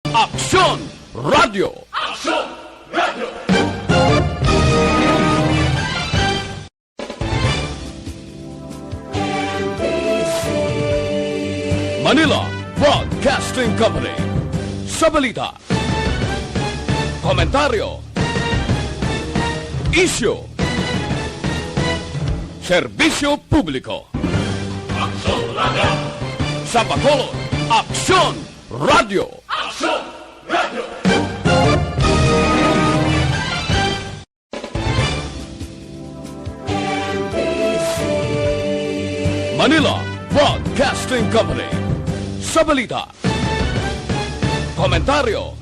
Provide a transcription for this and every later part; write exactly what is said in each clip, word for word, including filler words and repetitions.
Aksyon Radio. Aksyon Radio. Manila Broadcasting Company. Sa balita, komentaryo, isyu, serbisyo publiko. Aksyon Radio. Sa Bacolod, Aksyon Radio. Aksyon Radio. Manila Broadcasting Company. Sa balita, komentaryo,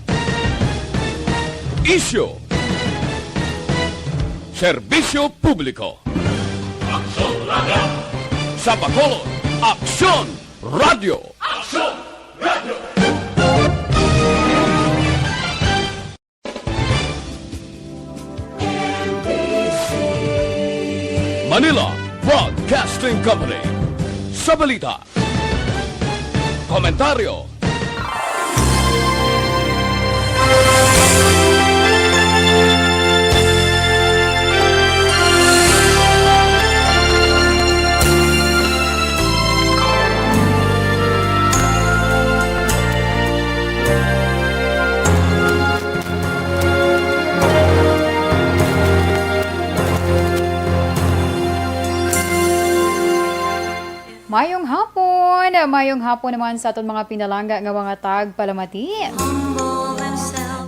isyu, serbisyo publiko. Aksyon Radio. Sa Bacolod, Aksyon Radio. Aksyon Radio. Manila Broadcasting Company. Sa balita, komentaryo, Mayong hapon! Mayong hapon naman sa aton mga pinalangga nga mga tagpalamati.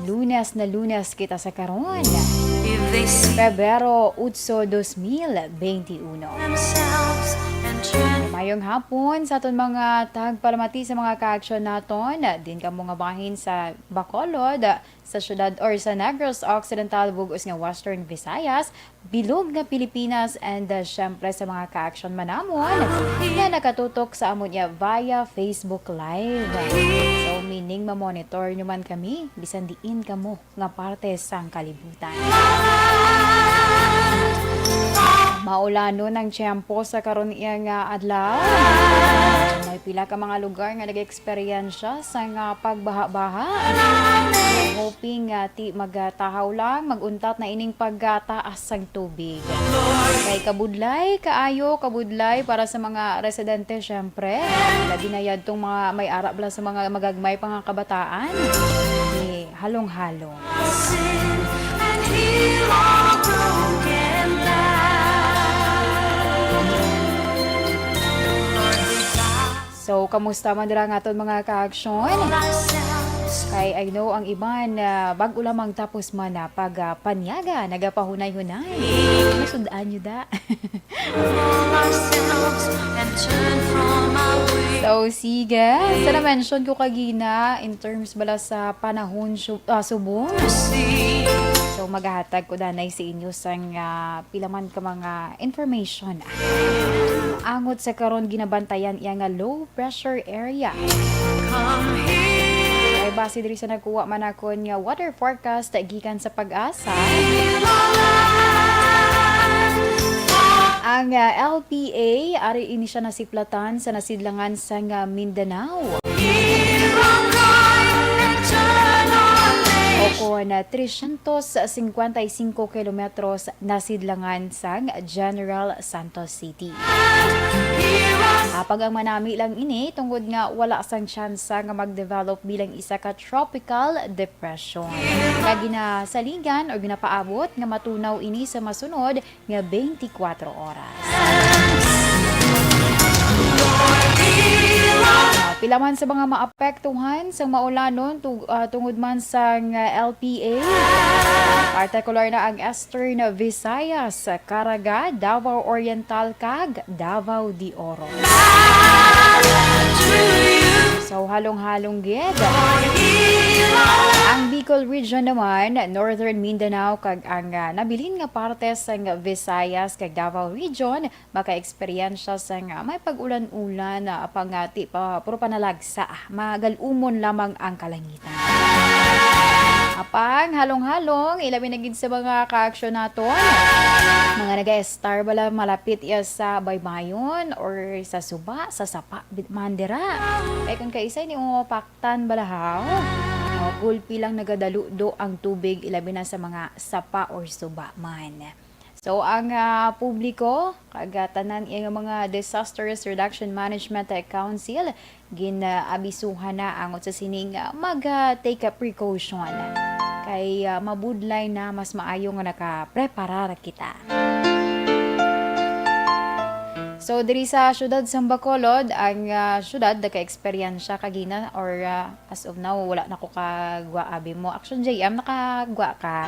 Lunes na Lunes kita sa karon. Pebrero otso, dos mil benti uno. Mayong hapon sa aton mga tagpalamati sa mga kaaksyon naton. Din kamo nga bahin sa Bacolod, sa siyudad or sa Negros Occidental, bug-os nga Western Visayas, bilog nga Pilipinas, and, uh, syempre sa mga kaaksyon man namon nga nakatutok sa amon iya via Facebook Live. So, meaning ma-monitor nyo man kami bisan diin kamo nga parte sang kalibutan. Maulanon ang tiyempo sa karon iya nga adlaw. May pila ka mga lugar nga nag-eksperyensya sang, ah, pagbaha-baha. Hoping nga ti magatahaw lang, mag-untat na ining pagtaas sang tubig. Kay kabudlay kaayo, kabudlay para sa mga residente, syempre. Labi na yadtong mga may ara bala sa mga magagmay pa nga kabataan. Ni halong-halong. So, kamusta man dira ang aton mga kaaksyon? Kay I know ang iban, ah, bag-o lamang tapos man na pag, ah, panyaga, nagapahunay-hunay. Masud-an nyo da. So, sige. Sa na-mention ko kagina, in terms bala sa panahon su-, ah, subong. So, magahatag ko danay sa inyo sang, ah, pila man ka mga information. Angot sa karon ginabantayan iya nga low pressure area. Ay base diri sa nagkuha man akon nga weather forecast gikan sa PAGASA. Ang, ah, L P A, ari ini siya nasiplatan sa nasidlangan sang, ah, Mindanao. O kon, ah, trescientos cincuenta y cinco kilometros nasidlangan sang General Santos City. Apang ang manami lang ini tungod nga wala sang tsansa nga mag-develop bilang isa ka tropical depression. Kag ginasaligan o ginapaabot nga matunaw ini sa masunod nga twenty-four oras. Ah, pila man sa mga maapektuhan sang maulanon tug-, ah, tungod man sang, ah, L P A, partikular na ang Eastern Visayas, Caraga, Davao Oriental, kag Davao de Oro. So, halong-halong gid. Ang Bicol Region naman, Northern Mindanao, kag ang, ah, nabilin nga parte sang Visayas kag Davao Region, maka-eksperyensya sang, ah, may pag-ulan-ulan, ah, apang, ah, ti pa, puro panalagsa, ah, magal-umon lamang ang kalangitan. Apang halong-halong, ilabi na gid sa mga kaaksyon naton, mga naga-estar bala malapit iya sa baybayon or sa suba, sa sapa, bit-, man dira. Kay kung kaisa ini mo paktan bala, haw? O, gulpi lang nagadaludo ang tubig, ilabi na sa mga sapa or suba man. So, ang, ah, publiko kag, ah, tanan nga mga Disaster Risk Reduction Management Council, gin-abisuhan na angot sa sining, ah, mag, ah, take a precaution. Kay, ah, mabudlay na, mas maayo nga nakapreparar kita. So, diri sa siyudad sang Bacolod, ang, ah, siyudad naka-eksperyensya kagina or, ah, as of now, wala na ko kagwa abi mo. Action J M, nakagwa ka?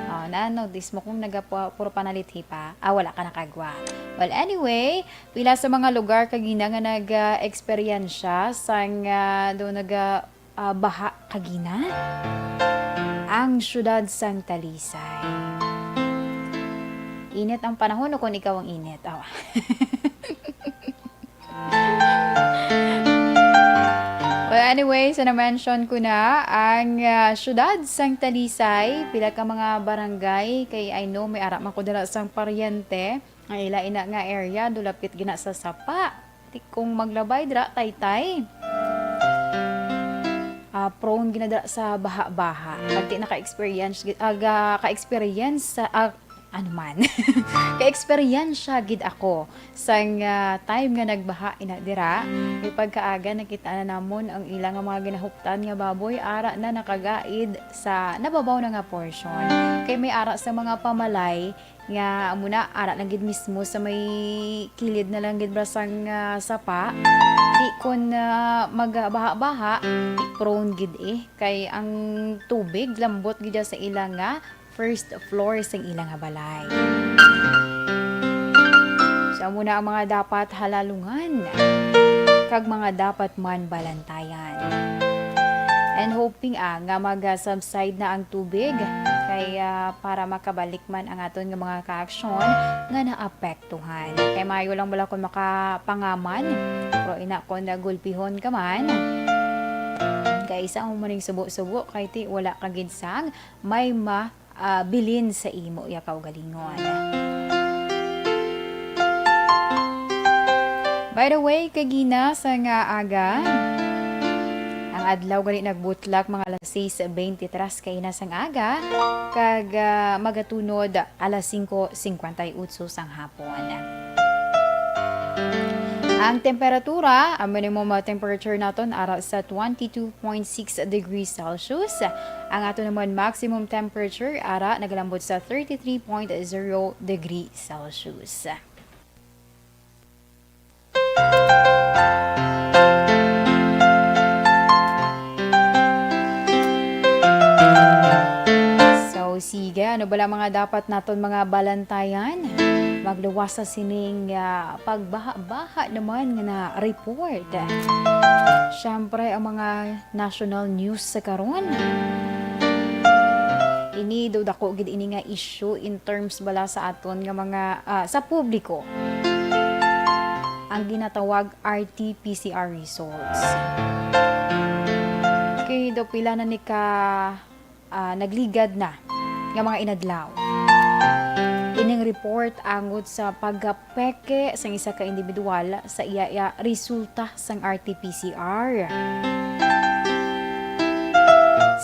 Oh, na-notice mo kung naga pu-, puro panalit hipa? Ah, wala ka nakagwa. Well, anyway, pila sa mga lugar kagina nga nag-eksperyensya sang, ah, do naga, ah, baha kagina? Ang siyudad sang Talisay. Init ang panahon o kung ikaw ang init? Oh. Well, anyway, so na-mention ko na ang, ah, siyudad sang Talisay, pila ka mga barangay, kay I know may ara man ko dira sang paryente, nga ila ina nga area, dulapit gina sa sapa. Ti kung maglabay dira, taytay. Ah, prone gina dira sa baha-baha. Pag ti naka-experience, gi-, aga, ka-experience sa, ah, ano man. Ka-eksperyensya gid ako sang, ah, time nga nagbaha ina dira. Kay pagkaaga nakita na namon ang ila nga mga ginahuptan nga baboy, ara na nakagaid sa nababaw na nga portion. Kay may ara sa mga pamalay nga amo na ara lang gid mismo sa may kilid na lang gid bra sang, ah, sapa. Di kon, ah, magbaha-baha, di prone gid eh. Kay ang tubig lambot gid sa ila nga first floor sang ila nga balay. So, amo na ang mga dapat halalungan kag mga dapat man balantayan. And hoping, ah, nga mag-subside na ang tubig kay, ah, para makabalik man ang aton nga mga kaaksyon nga naapektuhan. Kay maayo lang bala kung makapangaman, pero ina kon nagulpihon ka man, kay isa mo maning subo-subo kay ti wala ka gid sang may ma ah, bilin sa imo iya kaugalingon. By the way, kagina sa nga aga, ang adlaw gali nagbutlak mga alas sais beintitres kaina sang aga, kag, ah, magatunod alas singko singkwenta y otso sang hapon. Ang temperatura, ang minimum, ah, temperature naton ara sa twenty-two point six degrees Celsius. Ang ato naman maximum temperature ara nagalambot sa thirty-three point zero degrees Celsius. So, sige, ano bala mga dapat naton mga balantayan? Magluwas sa sining, ah, pagbaha-baha naman nga na-report. Siyempre, ang mga national news sa karon. Ini daw dako gid ini nga issue in terms bala sa aton nga mga, ah, sa publiko. Ang ginatawag R T P C R results. Kay daw pila na ni ka, ah, nagligad na nga mga inadlaw. Ining report angot sa pagpeke sang isa ka individual sa iya, iya resulta sang R T P C R.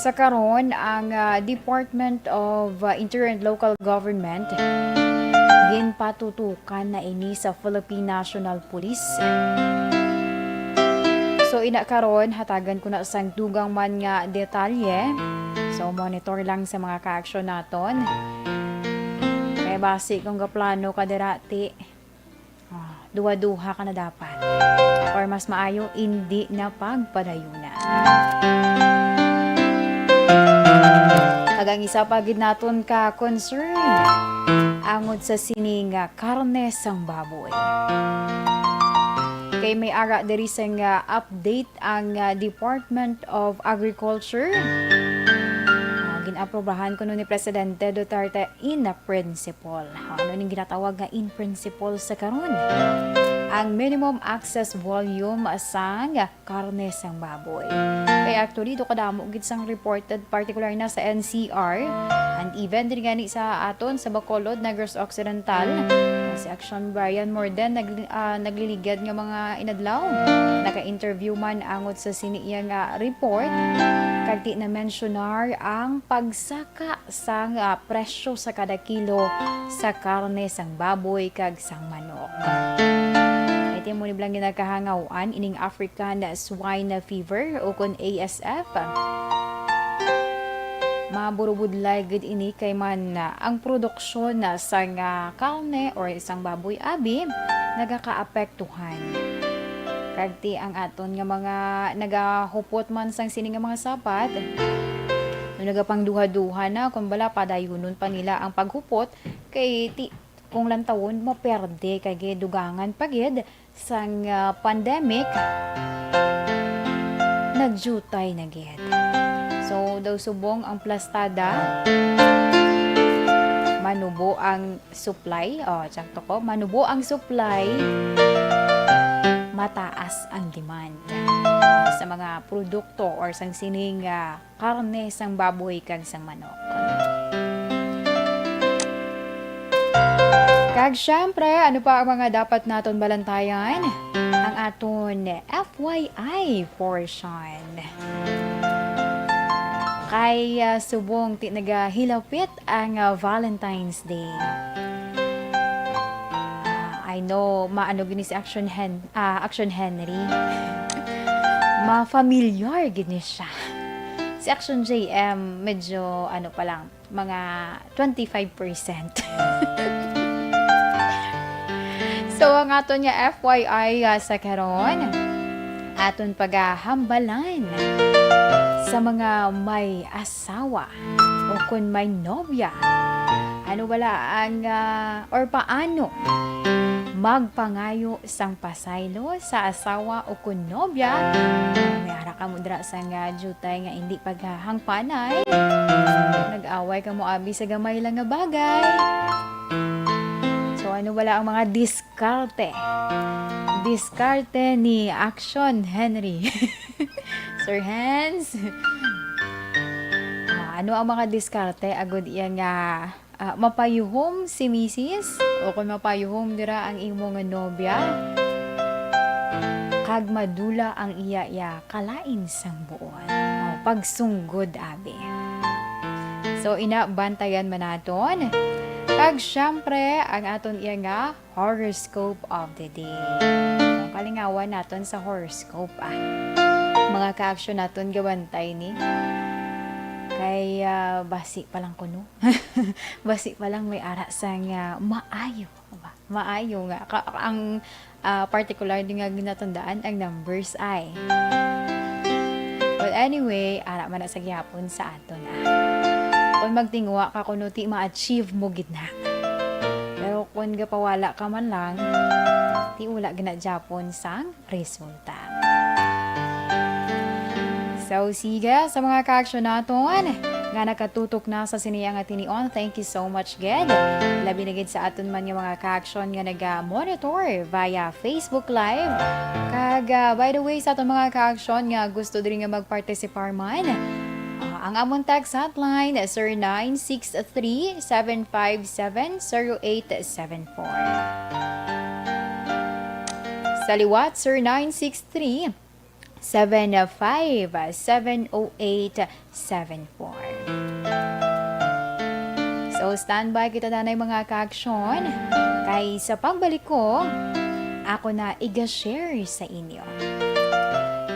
Sa karon, ang, ah, Department of, ah, Interior and Local Government ginpatutukan na ini sa Philippine National Police. So, ina karon, hatagan ko na sang dugang man nga detalye. So, monitor lang sa mga kaaksyon naton. Kay basi kung gaplano ka dira, ti, ah, duha-duha ka na dapat. Or mas maayo, indi na pagpadayuna. Kag ang isa pa gid naton ka concern, angot sa sini nga karne sang baboy. Kay may ara diri sang, ah, update ang, ah, Department of Agriculture. Ah, gin-aprobahan kuno ni Presidente Duterte in principle. Ano ning ginatawag nga in principle sa karon? Ang minimum access volume sang karne sang baboy. Kay actually, do kadamo gid sang reported, particular na sa N C R, and even din gani sa aton sa Bacolod, Negros Occidental, Si Action Brian Morden nagli-, ah, nagliligad nga mga inadlaw. Naka-interview man angot sa sini iya nga report, kag ti na-mensyonar ang pagsaka sang, ah, presyo sa kada kilo sa karne sang baboy kag sang manok. Iti mo ni blang ginakahangawan ining African Swine Fever, ukon A S F. Maburubudlay gid ini kay man, ah, ang produksyon, ah, sang, ah, karne or sang baboy abi nagakaapektuhan. Kag ti ang aton nga mga nagahupot man sang sini nga mga sapat, no nagapangduha-duha na kung bala padayunon pa nila ang paghupot, kay ti kung lantawon maperde kay gid dugangan pa gid sang, ah, pandemic, nagjutay na gid. So, daw subong ang plastada, manubo ang supply. Oh, tsakto ko, manubo ang supply, mataas ang demand sa mga produkto or sang sining, ah, karne sang baboy kag sang manok. Kag syempre, ano pa ang mga dapat naton balantayan? Ang aton F Y I portion. Kay, ah, subong ti nagahilapit ang, ah, Valentine's Day. Ah, I know, maano gini si Action Hen-, ah, Action Henry. Ma-familiar gid ni siya. Si Action J M, medyo ano pa lang, mga twenty-five percent. So, ang aton nga F Y I, ah, sa karon, aton pagahambalan sa mga may asawa o kun may nobya. Ano bala ang, ah, or paano magpangayo sang pasaylo sa asawa o kun nobya? May ara kamo dira sang, ah, jutay nga indi paghahangpanay. Nag-away kamo abi sa gamay lang nga bagay. So, ano bala ang mga diskarte? Diskarte ni Action Henry. Sir Hans? Ah, ano ang mga diskarte agud iya nga, ah, mapayuhom si misis o kon mapayuhom dira ang imo nga nobya? Kag madula ang iya, iya kalain sang buot. Oh, pagsunggod, abi. So, ina, bantayan man naton. Kag, syempre, ang aton iya nga horoscope of the day. So, kalingawan naton sa horoscope, ah. Mga ka-action naton, gabantay ni. Kay, ah, basi pa lang kuno. Basi pa lang may ara sang, ah, maayo. Ba? Maayo nga. Ka-, ang, ah, particular din nga ginatandaan ang numbers ay. But anyway, ara man na sa gihapon sa aton, ah. Kung magtinguha ka kuno ti ma-achieve mo gid na. Pero kung gapawala ka man lang, ti wala gid na gyapon sang resulta. So, sige, sa mga ka-action naton nga nakatutok na sa sini nga tinion, thank you so much gid. Labi na gid sa aton man nga mga ka-action nga naga-monitor via Facebook Live. Kag, ah, by the way, sa aton mga ka-action nga gusto diri nga magpartisipar man, ah, ang amon text hotline, zero nine six three, seven five seven, zero eight seven four. Sa liwat, zero nine six three, seven five seven, oh eight seven four. So, standby kita danay, mga ka-action. Kay sa pagbalik ko, ako na iga-share sa inyo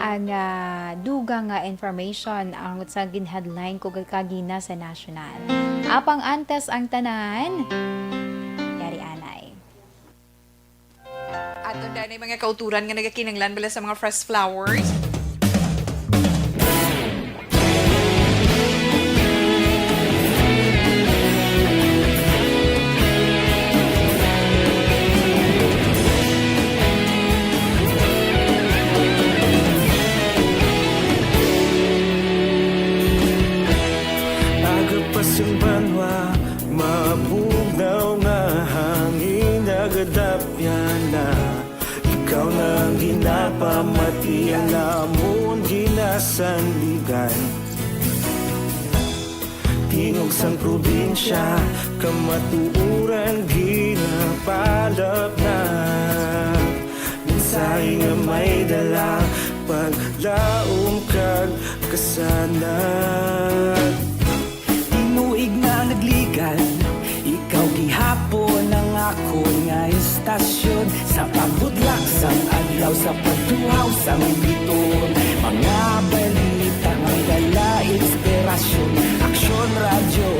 ang, ah, dugang nga information ang sa gin-headline ko kagina sa national. Apang antes ang tanan, yari anay. Aton danay mga kauturan nga nagakinahanglan bala sa mga fresh flowers. Aga pa sing banwa, mabugnaw nga hangin, nagadapyan na. Ikaw na ang ginapamati, ang amon ginasandigan. Tingog Sang probinsya, kamatuoran ginapalapnag. Mensahe nga may dala, paglaom kag kasanag. Tinuig nga nagligan, ikaw gihapon ang akon nga istasyon. Sa pagbutlak sang adlaw, sa pagtuhaw sang biton, mga balita may dala inspirasyon. Aksyon Radyo,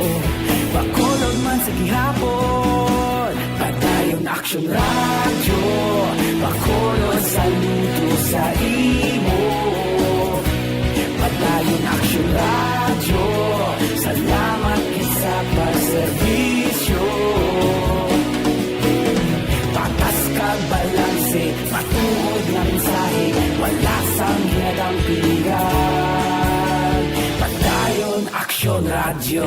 Bacolod man sa gihapon. Padayon Aksyon Radyo, Bacolod, saludo sa imo. Padayon Aksyon Radyo, salamat gid sa pagserbisyo. Patas kag balanse, matuod nga mensahe, wala sang ginadampigan. Padayon Aksyon Radyo.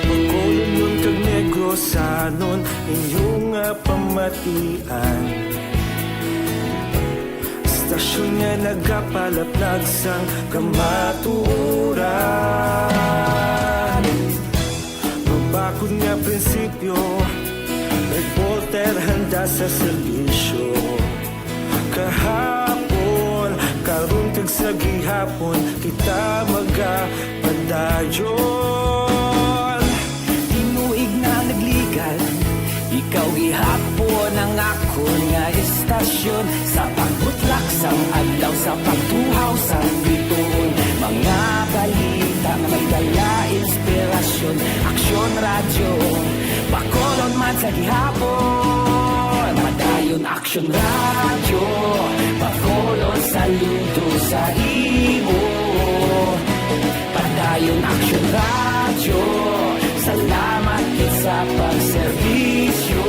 Bacolodnon kag Negrosanon, inyo nga pamatian. Istasyon nga nagapalaplag sang kamatuoran. Mabakod nga prinsipyo, reporter handa sa serbisyo. Kahapon, karon kag sa gihapon, kita magapadayon. Tinuig nga nagligan, ikaw gihapon ang akon nga istasyon. Sa pagbutlak sang adlaw, sa pagtuhaw sang bituon, mga balita nga may dala inspirasyon. Aksyon Radyo, Bacolod man sa gihapon. Padayon Aksyon Radyo, Bacolod, saludo sa imo. Padayon Aksyon Radyo, salamat gid sa pagserbisyo.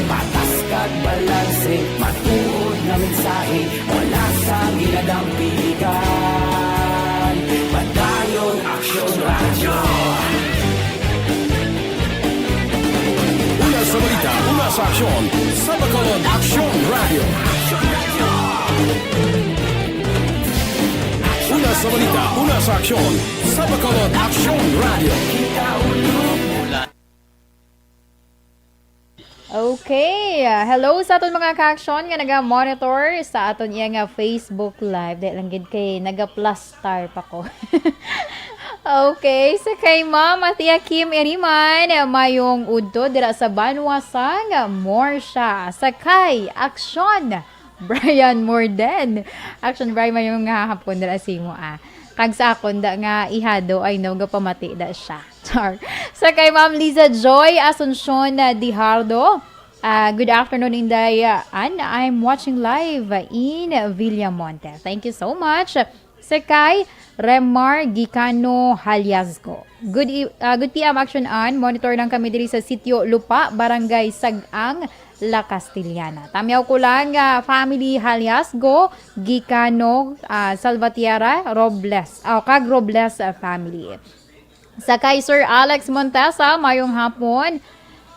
Patas kag balanse, matuod nga mensahe, wala sang ginadampigan. Padayon Aksyon Radyo. Una sa balita, una sa aksyon, sa Bacolod Aksyon Radyo. Una sa balita, una sa aksyon, sa Bacolod Aksyon Radyo. Okay. Ah, hello sa aton mga ka-aksyon nga naga-monitor sa aton iya nga Facebook Live. Dahil lang gid kay naga-plus star pa ko. Okay. Sa kay Ma'am Atia Kim Iriman, mayong udto dira sa banwa sang Morsha. Sa kay Aksyon, Brian Morden. Aksyon, Brian, mayong nga hapon dira sa imo, ah. Kag sa akon da nga ihado, I know, gapamati da siya. Char. Sa kay Ma'am Liza Joy Asuncion, ah, Dijardo, ah, good afternoon, Inday. Ah, Ann, I'm watching live in Villamonte. Thank you so much. Sa kay Remar Gicano Haliasgo. Good e-, ah, good P M, Action Ann. Monitor lang kami diri sa Sitio Lupa, Barangay Sag-ang, La Castellana. Tamiaw ko lang, ah, family Haliasgo, Gicano, ah, Salvatierra, Robles, ah, kag Robles, ah, family. Sa kay Sir Alex Montesa, mayong hapon.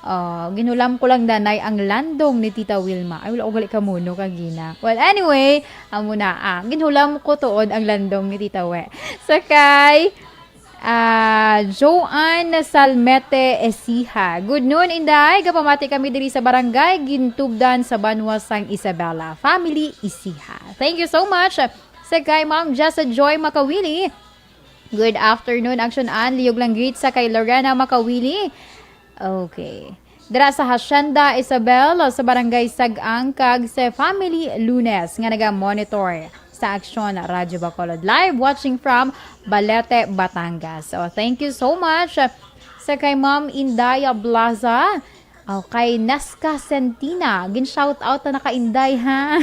Ah, ginhulam ko lang danay ang landong ni Tita Wilma. Ay, wala ko gali kamuno kagina. Well, anyway, amo na, ah, ginhulam ko tuod ang landong ni Tita We. Sa kay, ah, Joanne Salmete Esiha. Good noon, Inday. Gapamati kami diri sa Barangay Gintubdan sa Banwa sang Isabela. Family Isiha. Thank you so much. Sa kay Ma'am Jessa Joy Makawili. Good afternoon, Action Ann. Liyog lang greet sa kay Lorena Makawili. Okay. Dira sa Hacienda Isabel, sa Barangay Sag-ang, kag sa Family Lunes nga naga-monitor sa Aksyon Radyo Bacolod Live, watching from Balete, Batangas. So, thank you so much sa kay Ma'am Indaya Blaza. Oh, kay Nasca Sentina, gin-shout out na naka Inday, ha?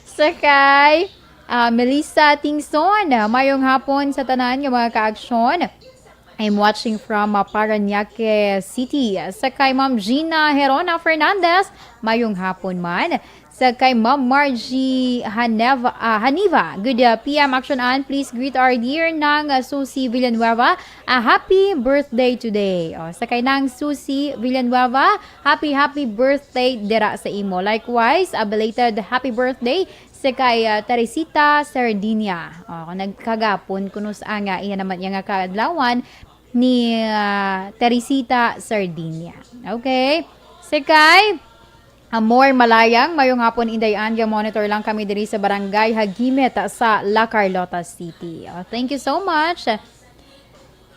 Sa kay, ah, Melissa Tingson, mayong hapon sa tanan nga mga kaaksyon. I'm watching from, ah, Parañaque City. Sa kay Ma'am Gina Herona Fernandez, mayong hapon man. Sa kay Ma'am Margie Haneva, ah, Haniva. Good, uh, P M Action Ann. Please greet our dear Nang, uh, Susie Villanueva. A happy birthday today. Oh, sa kay Nang Susie Villanueva, happy, happy birthday dira sa imo. Likewise, a belated happy birthday sa kay, uh, Teresita Sardinia. Oh, kung nagkagapon, kunus-a nga iya naman iya nga kaadlawan ni, uh, Teresita Sardinia. Okay. Sa kay Amor Malayang, mayong hapon, Inday Ann, ga-monitor lang kami diri sa Barangay Hagimit sa La Carlota City. Oh, thank you so much.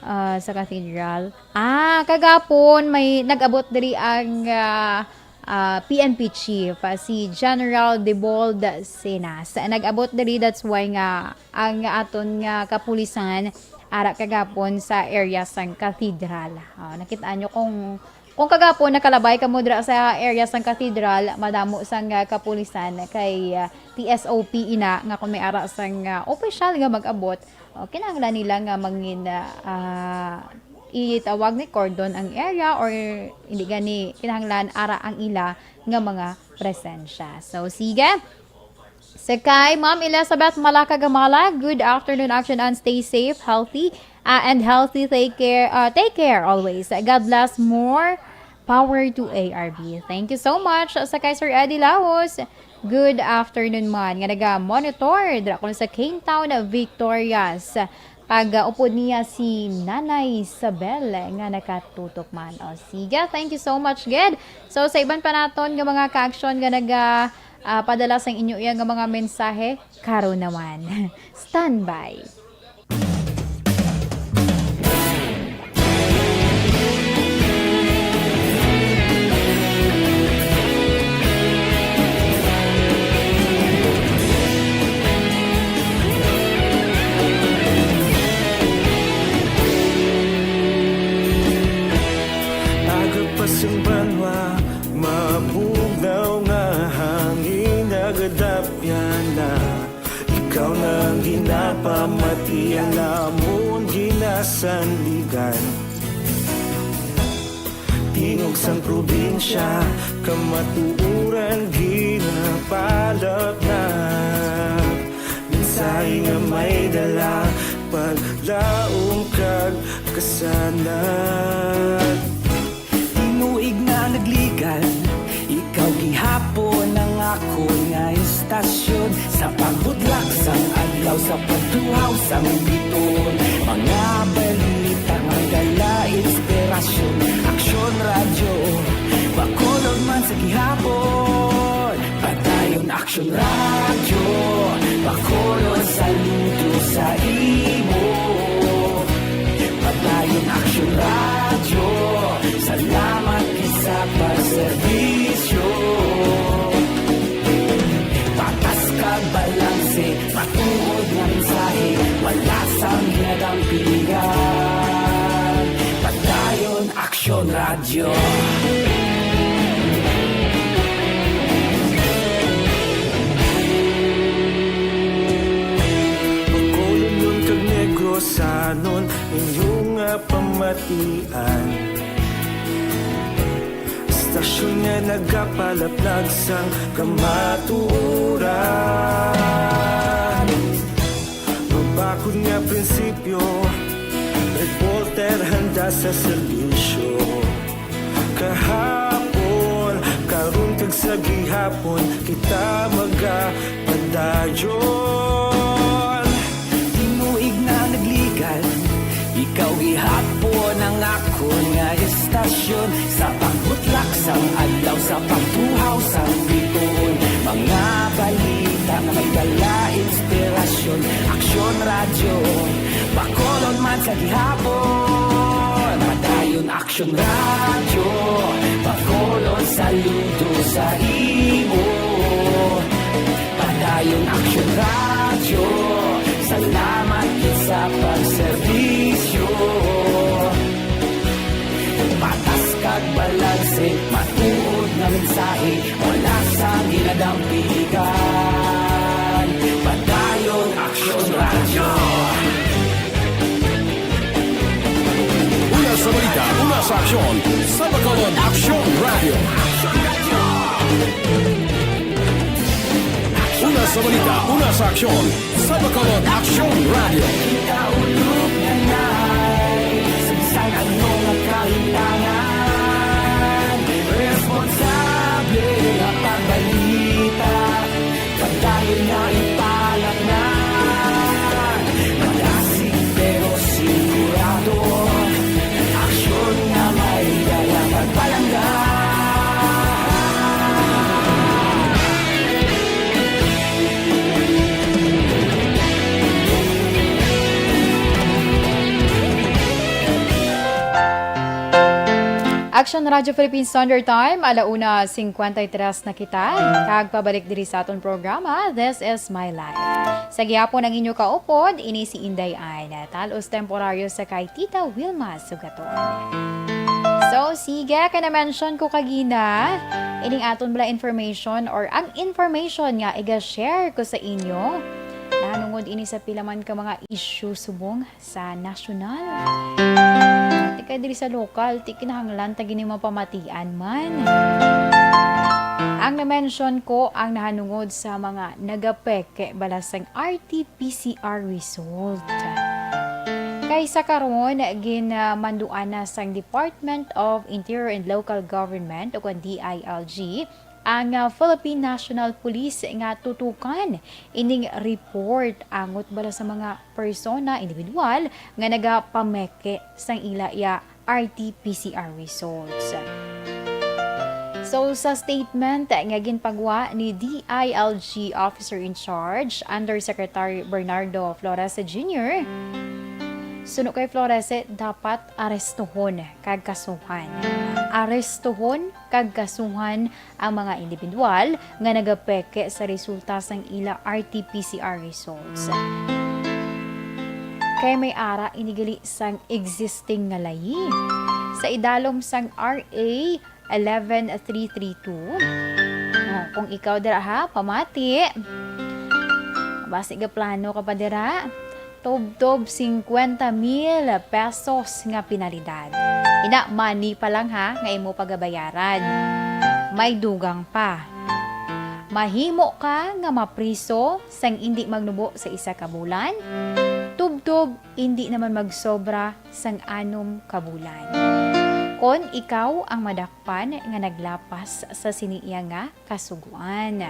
Ah, sa Cathedral. Ah, kagapon may nag-abot diri ang, ah, ah, P N P chief, ah, si General Debold Cenas. Nag-abot diri, that's why nga ang aton nga kapulisan ara kagapon sa area sang Cathedral. Ah, nakita nyo kung Kung kagapon nakalabay kamo dira sa area sang Cathedral, madamo sang, ah, kapulisan kay, ah, T S O P ina nga kung may ara sang, ah, opisyal nga mag-abot, o, kinahanglan nila nga mangin, ah, ah, itawag ni cordon ang area or hindi gani kinahanglan ara ang ila nga mga presensya. So, sige. Sa kay Ma'am Elizabeth Malaka Gamala, good afternoon, Action, and stay safe, healthy, uh, and healthy. Take care, uh, take care always. God bless, more power to A R B. Thank you so much. Sa kay Sir Eddie Laos, good afternoon man. Nga naga-monitor dira kuno sa Kingtown, Victorias. Kag, uh, upod niya si Nanay Isabel nga nakatutok man. O, sige, thank you so much, gid. So, sa iban pa naton nga mga ka-action nga naga, ah, padala sang inyo iya nga mga mensahe, karon naman. Standby. Aga pa sang banwa, mabugnaw nga hangin nagadapyan na. Ikaw na ang ginapamati, ang amon ginasandigan. Tingog sang probinsya, kamatuoran ginapalatnat. Mensahe nga may dala, paglaom kag kasanag. Tinuig na nagligan, ikaw gihapon ang akon nga istasyon. Sa pagbutlak sang adlaw, sa pagtuhaw sang bituon, mga balita nga dala inspirasyon. Aksyon Radyo, Bacolod man sa gihapon. Padayon Aksyon Radyo, Bacolod, saludo sa imo. Padayon Aksyon Radyo, salamat gid sa pagserbisyo. Patas kag balanse, matuod nga mensahe, wala sang ginadampigan. Padayon Aksyon Radyo. Bacolodnon kag Negrosanon, inyo nga pamatian. Istasyon nga nagapalaplag sang kamatuoran. Mabakod nga prinsipyo, reporter handa sa serbisyo. Kahapon, karon kag sa gihapon, kita magapadayon. Tinuig na nagligan, ikaw gihapon ang akon nga istasyon. Sa pagbutlak sang adlaw, sa pagtuhaw sang bituon, mga balita nga may dala inspirasyon. Aksyon Radyo, Bacolod man sa gihapon. Padayon Aksyon Radyo, Bacolod, saludo sa imo. Padayon Aksyon Radyo, salamat gid sa pagserbisyo. Patas kag balanse, matuod nga mensahe, wala sang ginadampigan. Padayon Aksyon Radyo. Una sa balita, una sa aksyon, sa Bacolod Aksyon Radyo. Balita, una sa aksyon, sa Bacolod Aksyon Radio. Action Radio Philippine Standard Time, ala una singkwenta y tres na kita. Kag pabalik diri sa aton programa, This is My Life. Sa gihapon ang inyo kaupod, ini si Inday Ann. Talos temporaryo sa kay Tita Wilma Sugaton. So, sige, kay na-mention ko kagina, ining aton bala information or ang information nga iga-share ko sa inyo, nahanungod ini sa pila man ka mga issue subong sa nasyonal. Ti kay diri sa lokal, ti kinahanglan ta gini mapamatian man. Ang na-mention ko ang nahanungod sa mga nagapeke bala sang R T P C R result. Kay sa karon, ginamanduan na sang Department of Interior and Local Government o kon D I L G ang, ah, Philippine National Police nga tutukan ining report angot bala sa mga persona, individual, nga nagapameke sang ila iya R T P C R results. So, sa statement nga ginpagwa ni D I L G Officer in Charge, Undersecretary Bernardo Flores Junior, suno kay Flores, dapat arestuhon kag kasuhan. Arestuhon kag kasuhan ang mga individual nga nagapeke sa resulta sang ila R T P C R results. Kay may ara ini gali sang existing nga layi. Sa idalom sang R A eleven three three two, oh, kung ikaw dira ha, pamati. Basi gaplano ka pa dira. Tubtob singkwenta mil pesos nga penalidad. Ina, money pa lang ha, nga imo pagabayaran. May dugang pa. Mahimo ka nga mapriso sang indi magnubo sa isa ka bulan, tubtob indi naman magsobra sang anom ka bulan. Kon ikaw ang madakpan nga naglapas sa sini iya nga kasugoan.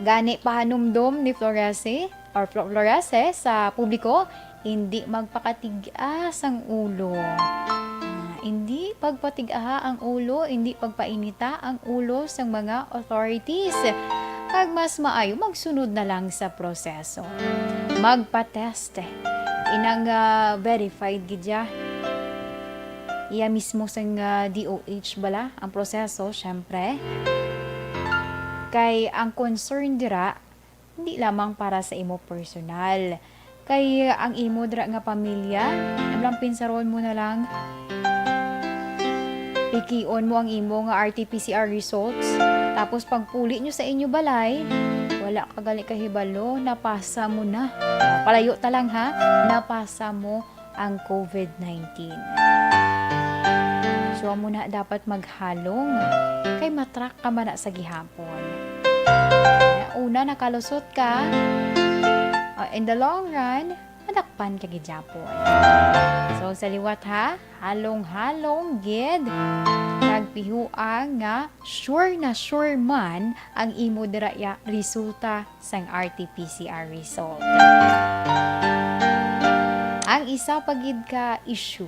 Gani, pahanumdom ni Florese or Flo-, Florese sa publiko, hindi magpakatig-a sang ulo. Ah, hindi pagpatig-aha ang ulo, hindi pagpainita ang ulo sang mga authorities. Kag mas maayo, magsunod na lang sa proseso. Magpa-test. Inang, ah, verified gid ya. Iya mismo sang, ah, D O H bala ang proseso, syempre. Kay ang concern dira, hindi lamang para sa imo personal. Kay ang imo dira nga pamilya, lang pinsaron mo na lang, pikion mo ang imo nga R T P C R results. Tapos pagpuli nyo sa inyo balay, wala ka gali kahibalo, napasa mo na. Palayo ta lang ha, napasa mo ang COVID nineteen. So, amo na dapat maghalong, kay matrak ka man na sa gihapon. Una, nakalusot ka. Ah, in the long run, madakpan ka gid gyapon. So, sa liwat ha, halong-halong gid. Kag pihuang nga sure na sure man ang imo dira ya resulta sang R T P C R result. Ang isa pa gid ka issue,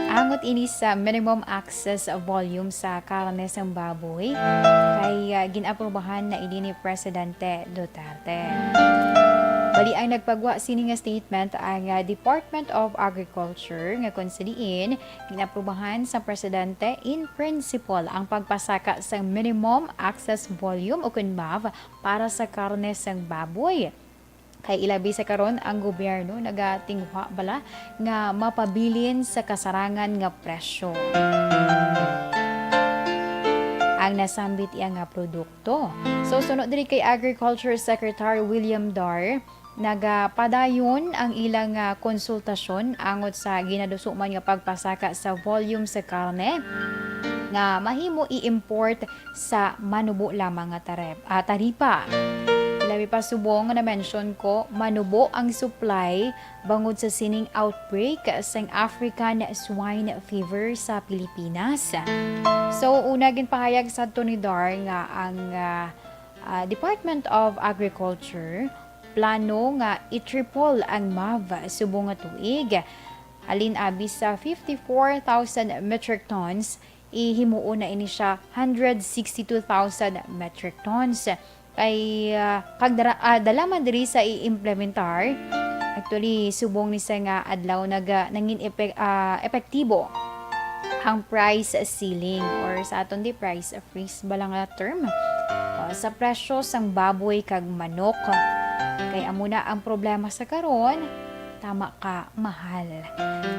angot ini sa minimum access volume sa karne sang baboy, kay, ah, gin-aprubahan na ini ni Presidente Duterte. Bali, ang nagpagwa sini nga statement ang, ah, Department of Agriculture, nga kon sa diin, ginaprubahan sa presidente in principle ang pagpasaka sang minimum access volume o kon MAV para sa karne sang baboy. Kay ilabi sa karon, ang gobyerno nagatinguha bala nga mapabilin sa kasarangan nga presyo. Ang nasambit iya nga produkto. So, suno diri kay Agriculture Secretary William Dar, nagapadayon ang ilang, ah, konsultasyon angot sa ginaduso man nga pagpasaka sa volume sa karne. nga mahimo i-import sa manubo lamang nga tarep-, ah, taripa. Labi pa subong nga na-mention ko, manubo ang supply bangod sa sining outbreak sang African swine fever sa Pilipinas. So, una, ginpahayag sa Tony Dar nga ang, ah, ah, Department of Agriculture plano nga i-triple ang MAV subong nga tuig. Halin abi sa fifty-four thousand metric tons, ihimuon na ini siya hundred sixty-two thousand metric tons. Kay, ah, kag dara-, ah, dala man diri sa i-implementar. Actually, subong ni sa nga adlaw naga-, nangin epe-, ah, epektibo ang price ceiling or sa aton di price freeze bala nga term, ah, sa presyo sang baboy kag manok. Kay amo na ang problema sa karon, tama ka mahal.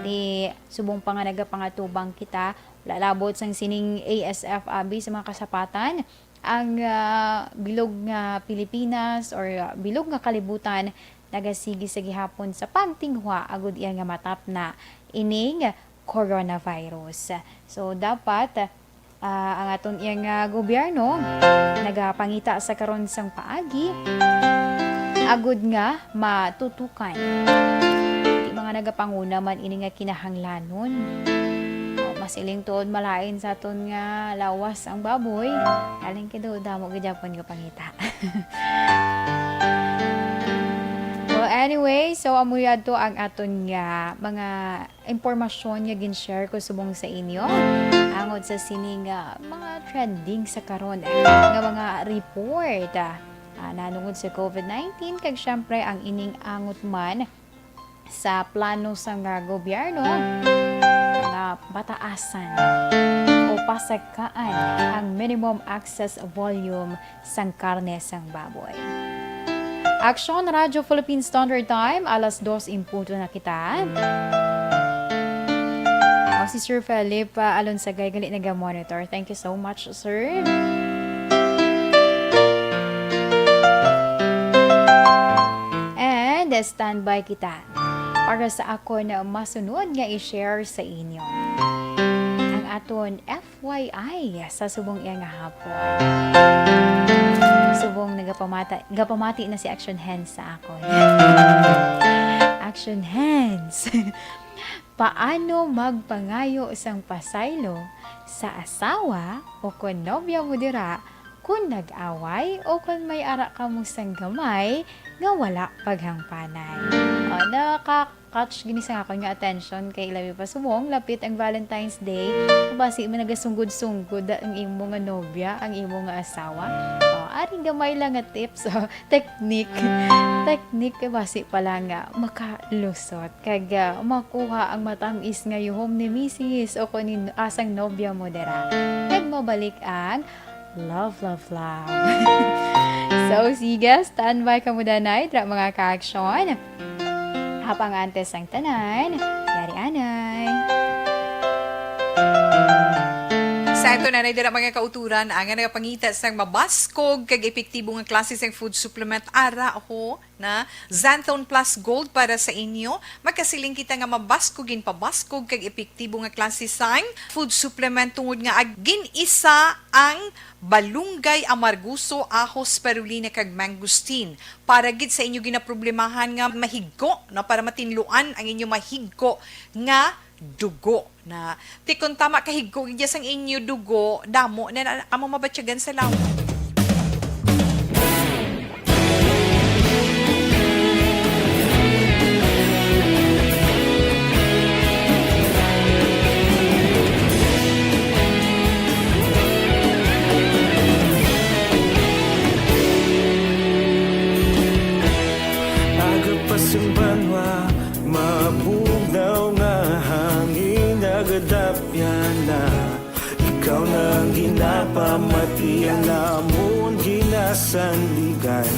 Di subong pa nga nagapangatubang kita, wala labot sang sining A S F abi sa mga kasapatan, ang, ah, bilog nga Pilipinas or, ah, bilog nga kalibutan nagasigi sa gihapon sa pagtinguha agud iya nga matapna ining coronavirus. So, dapat, ah, ang aton iya nga gobyerno nagapangita sa karon sang paagi agud nga matutukan. Di mga nagapanguna man ini nga kinahanglanon. O, masiling tuod malain sa aton nga lawas ang baboy. Galing kay daw damo gid gyapon nga pangita. Well, anyway, so amo yadto ang aton nga mga impormasyon nga gin-share ko subong sa inyo. Angod sa sining, ah, mga trending sa karon, eh, nga mga report, ah, ah, nanungod sa covid nineteen, kag syempre ang ining angot man sa plano sang, ah, gobyerno nga pataasan o pasagkaan ang minimum access volume sang karne sang baboy. Aksyon, Radyo Philippine Standard Time, alas dos en punto na kita. O, si Sir Philip, ah, Alonsagay gali naga-monitor. Thank you so much, sir. And standby kita para sa akon masunod nga i-share sa inyo ang aton F Y I sa subong iya nga hapon. Subong nagapamata-, gapamati na si Action Hands sa akon. Action Hands. Paano magpangayo sang pasaylo sa asawa o kon nobya mo dira kon nag-away o kon may ara kamo sang gamay nga wala paghangpanay? O, nakaka-catch gini sa akon nga attention kay labi pa subong lapit ang Valentine's Day. Basi man nagasunggod-sunggod ang imo nga nobya, ang imo nga asawa. O, ari gamay lang nga tips, o, technique. Technique kay basi pa lang nga makalusot kag, ah, makuha ang matamis nga yuhom ni misis o kon ni asang nobya mo dira. Kag mabalik ang love, love, love. So, sige, standby kamo danay, dra, mga ka-aksyon. Hapang antes ang tanan, yari anay. Sa ato nanay dira, mga kauturan, ang nagapangita sang mabaskog kag epektibo nga klase sang food supplement, ara ho na Xanthone Plus Gold para sa inyo. Magkasiling kita nga mabaskog, ginpabaskog kag epektibo nga klase sang food supplement tungod nga ag-, gin-isa ang balunggay, amargoso, ahos, spirulina, kag mangosteen. Para gid sa inyo ginaproblemahan nga mahigko, na para matinluan ang inyo mahigko nga dugo. Na, ti kon tama kahigko gid sang inyo dugo, damo na, na, na kamo mabatyagan sa lawom. Aga pa sang banwa, mabugnaw nga hangin, nagadapyan na. Ikaw na ang ginapamati, ang amon ginasandigan.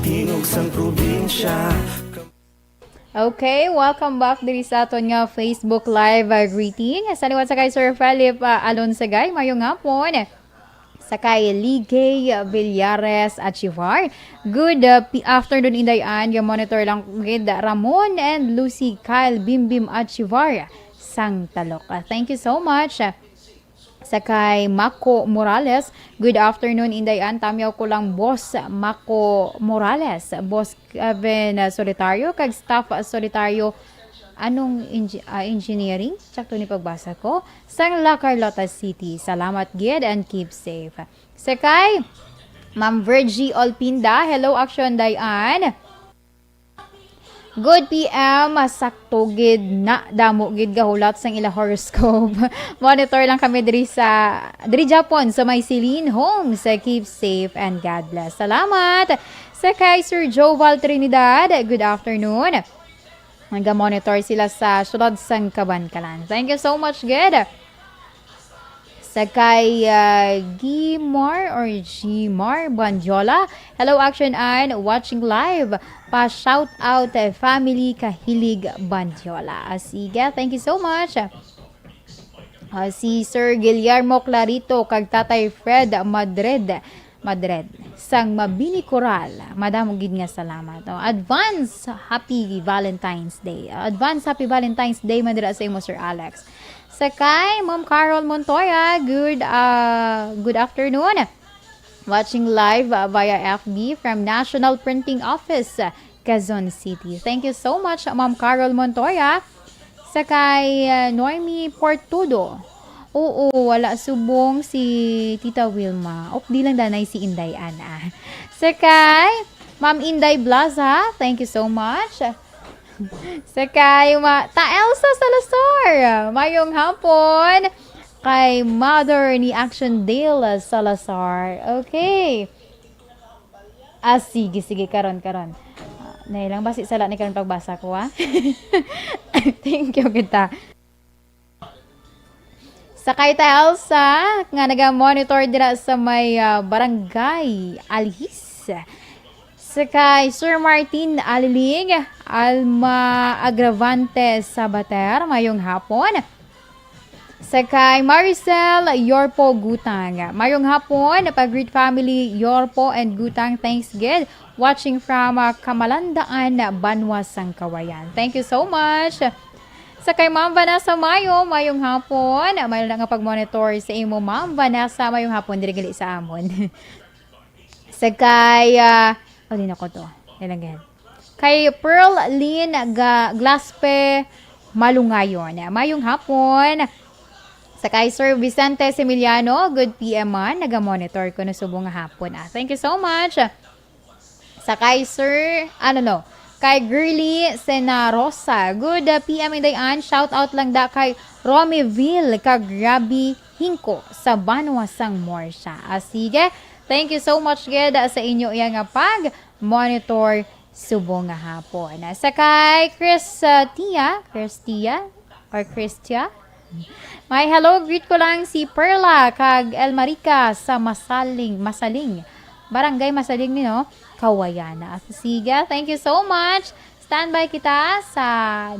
Tingog sang probinsya. Okay, welcome back diri sa aton nga Facebook Live, uh, greeting. Sa liwat sa kay Sir Philip, uh, Alonsagay, mayong hapon. Sa kay Ligay Villares Achivar, good, uh, pi-, afternoon, Inday Ann. Yung monitor lang gid, Ramon and Lucy Kyle Bimbim Achivar. sang Talok. Ah, thank you so much. Ah, sa kay Mako Morales, "Good afternoon, Inday Ann. Tamyaw ko lang, Boss Mako Morales, Boss Kevin, ah, Solitario, kag staff, ah, Solitario, anong engi-, ah, engineering?" Sakto ni pagbasa ko. "Sang La Carlota City. Salamat gid and keep safe." Sa kay Ma'am Virgie Olpinda, "Hello, Action Dayan. Good P M, sakto gid na, damo gid gahulat sang ila horoscope. Monitor lang kami diri sa, diri Japon, sa may Celine Homes. Keep safe and God bless." Salamat. Sa kay Sir Joval Trinidad, "Good afternoon. Naga-monitor sila sa siyudad sang Kabankalan." Thank you so much gid. Sa kay, ah, Gimar or Gmar Bandiola, "Hello, Action Ann, watching live. Pa shout out, eh, family Kahilig Bandiola." Ah, sige, thank you so much. Ah, si Sir Guillermo Clarito kag Tatay Fred Madrid, Madrid, sang Mabini Coral. Madamo gid nga salamat. Oh, advance happy Valentine's Day. Advance happy Valentine's Day man dira sa imo, Sir Alex. Sa kay Ma'am Carol Montoya, good, ah, good afternoon. Watching live, ah, via F B from National Printing Office, ah, Quezon City. Thank you so much, Ma'am Carol Montoya. Sa kay, ah, Noemi Portudo. Oo, wala subong si Tita Wilma. Updi lang danay si Inday Ana. Sa kay Ma'am Inday Blaza, thank you so much. Sa kay Ma-, Ta Elsa Salazar, mayong hapon. Kay mother ni Action Dale Salazar. Okay. Ah, sige, sige, karon, karon. Ah, nailang basi sala ni karon pagbasa ko, ha? Thank you kita. Sa kay Ta Elsa, nga naga-monitor dira sa may, ah, Barangay Alhis. Sa kay Sir Martin Aliling, Alma Agravante Sabater, mayong hapon. Sa kay Maricel Yorpo Gutang, mayong hapon, pa-greet family Yorpo and Gutang, thanks gid. Watching from, ah, Kamalandaan, Banwa sang Kawayan. Thank you so much. Sa kay Ma'am Vanessa Mayo, mayong hapon. Mayo na nga pag-monitor sa imo, Ma'am Vanessa, mayong hapon, diri gali sa amon. Sa kay, ah, oh, di na ko to. Nilagyan. Kay Pearl Lynn Ga-, Glaspe Malungayon, mayong hapon. Sa kay Sir Vicente Similiano, good P M man, naga-monitor ko na subong nga hapon, ah. Thank you so much. Sa kay Sir, ano, no, kay Girly Senarosa. Good, uh, P M, Inday Ann. Shout out lang da kay Romiville kag Rabi Hingko sa Banwa sang Morsha. Ah, sige. Thank you so much gid, uh, sa inyo iya nga pag-monitor subong nga hapon. Ah, sa kay Chris, uh, Tia, Chris Tia, or Christia. May hello, greet ko lang si Perla kag Elmarica sa Masaling, Masaling. Barangay Masaling ni, no? Kawayan. Sige, thank you so much. Standby kita sa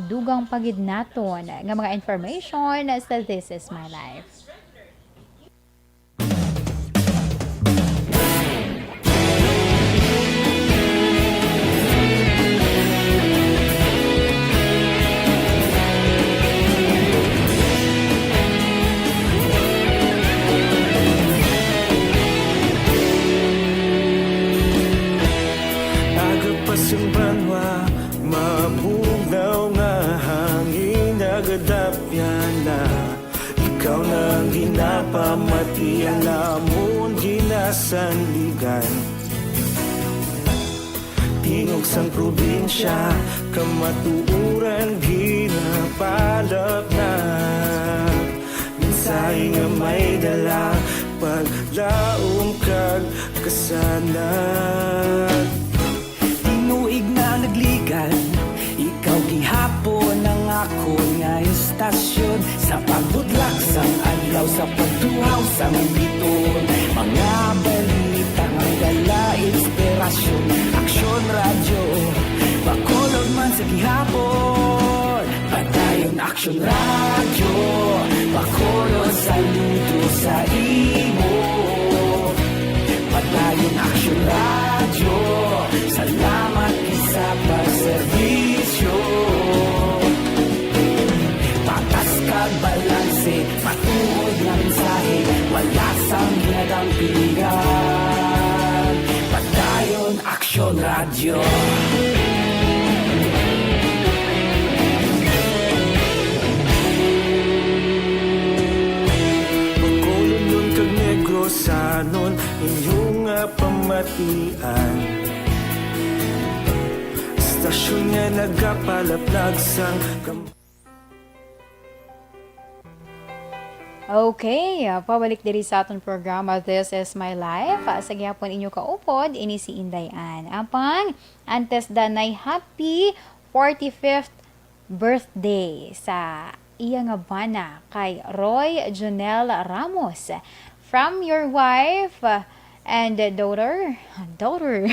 dugang pa gid naton nga mga information sa This Is My Life. Agapas ang banwa, mabugnaw nga hangin, nagadapyan na. Ikaw na ang ginapamati, ang amon ginasandigan. Tingog sang probinsya, kamatuoran ginapalapnag. Mensahe nga may dala, paglaom kag kasanag. Tinuig na nagligad, ikaw gihapon ang akon nga istasyon. Sa pagbudlak sang adlaw, sa pagtuhaw sang biton, mga balita nga dala inspirasyon. Aksyon Radyo Bacolod man sa gihapon. Padayon Aksyon Radyo Bacolod, saludo sa imo. Padayon Aksyon Radyo, salamat gid sa pagserbisyo. Patas ka Mensahe, wala sang ginadampingan. Padayon, Aksyon Radyo. Bacolod kag Negrosanon, inyo nga pamatian. Stasyon nga nagapalaplag sang kam- Okay, ah, pabalik diri sa aton programa, This Is My Life. Ah, sa gihapon inyo kaupod, ini si Inday Ann. Apang, antes danay, happy forty-fifth birthday sa iya nga bana kay Roy Jonel Ramos. From your wife, ah, and daughter, daughter,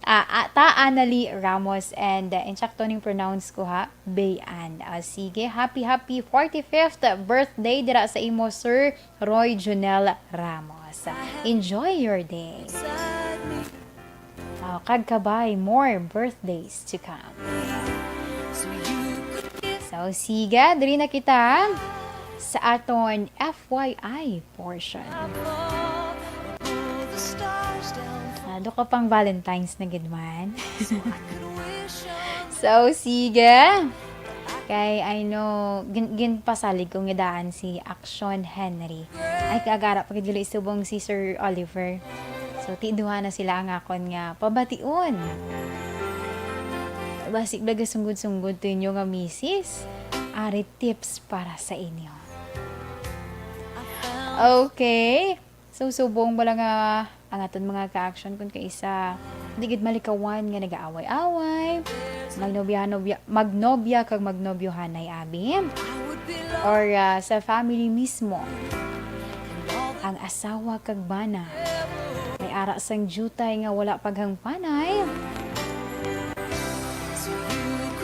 ah, ah, ta Annalie Ramos, and, ah, insakto ning pronounce ko, ha, Bayan. Ah, sige, happy, happy forty-fifth birthday dira sa imo, Sir Roy Jonel Ramos. Enjoy your day. Oh, kag kabay, more birthdays to come. So, sige, diri na kita sa aton F Y I portion. Ah, do ka pang Valentine's na gid man. So, sige. Kay, I know, gin-, ginpasalig ko nga daan si Action Henry. Ay, kaagara pa gid gali subong si Sir Oliver. So, ti duha na sila ang akon nga pabation. Basi, baga sunggod-sunggod to inyo nga misis. Ari tips para sa inyo. Okay. So, subong bala nga ang aton mga ka-action kun kaisa, di gid malikawan nga nag-aaway-away, magnobya-nobya, magnobya kag magnobyohanay, abi? Or, ah, sa family mismo, ang asawa kag bana may ara sang diutay nga wala paghangpanay.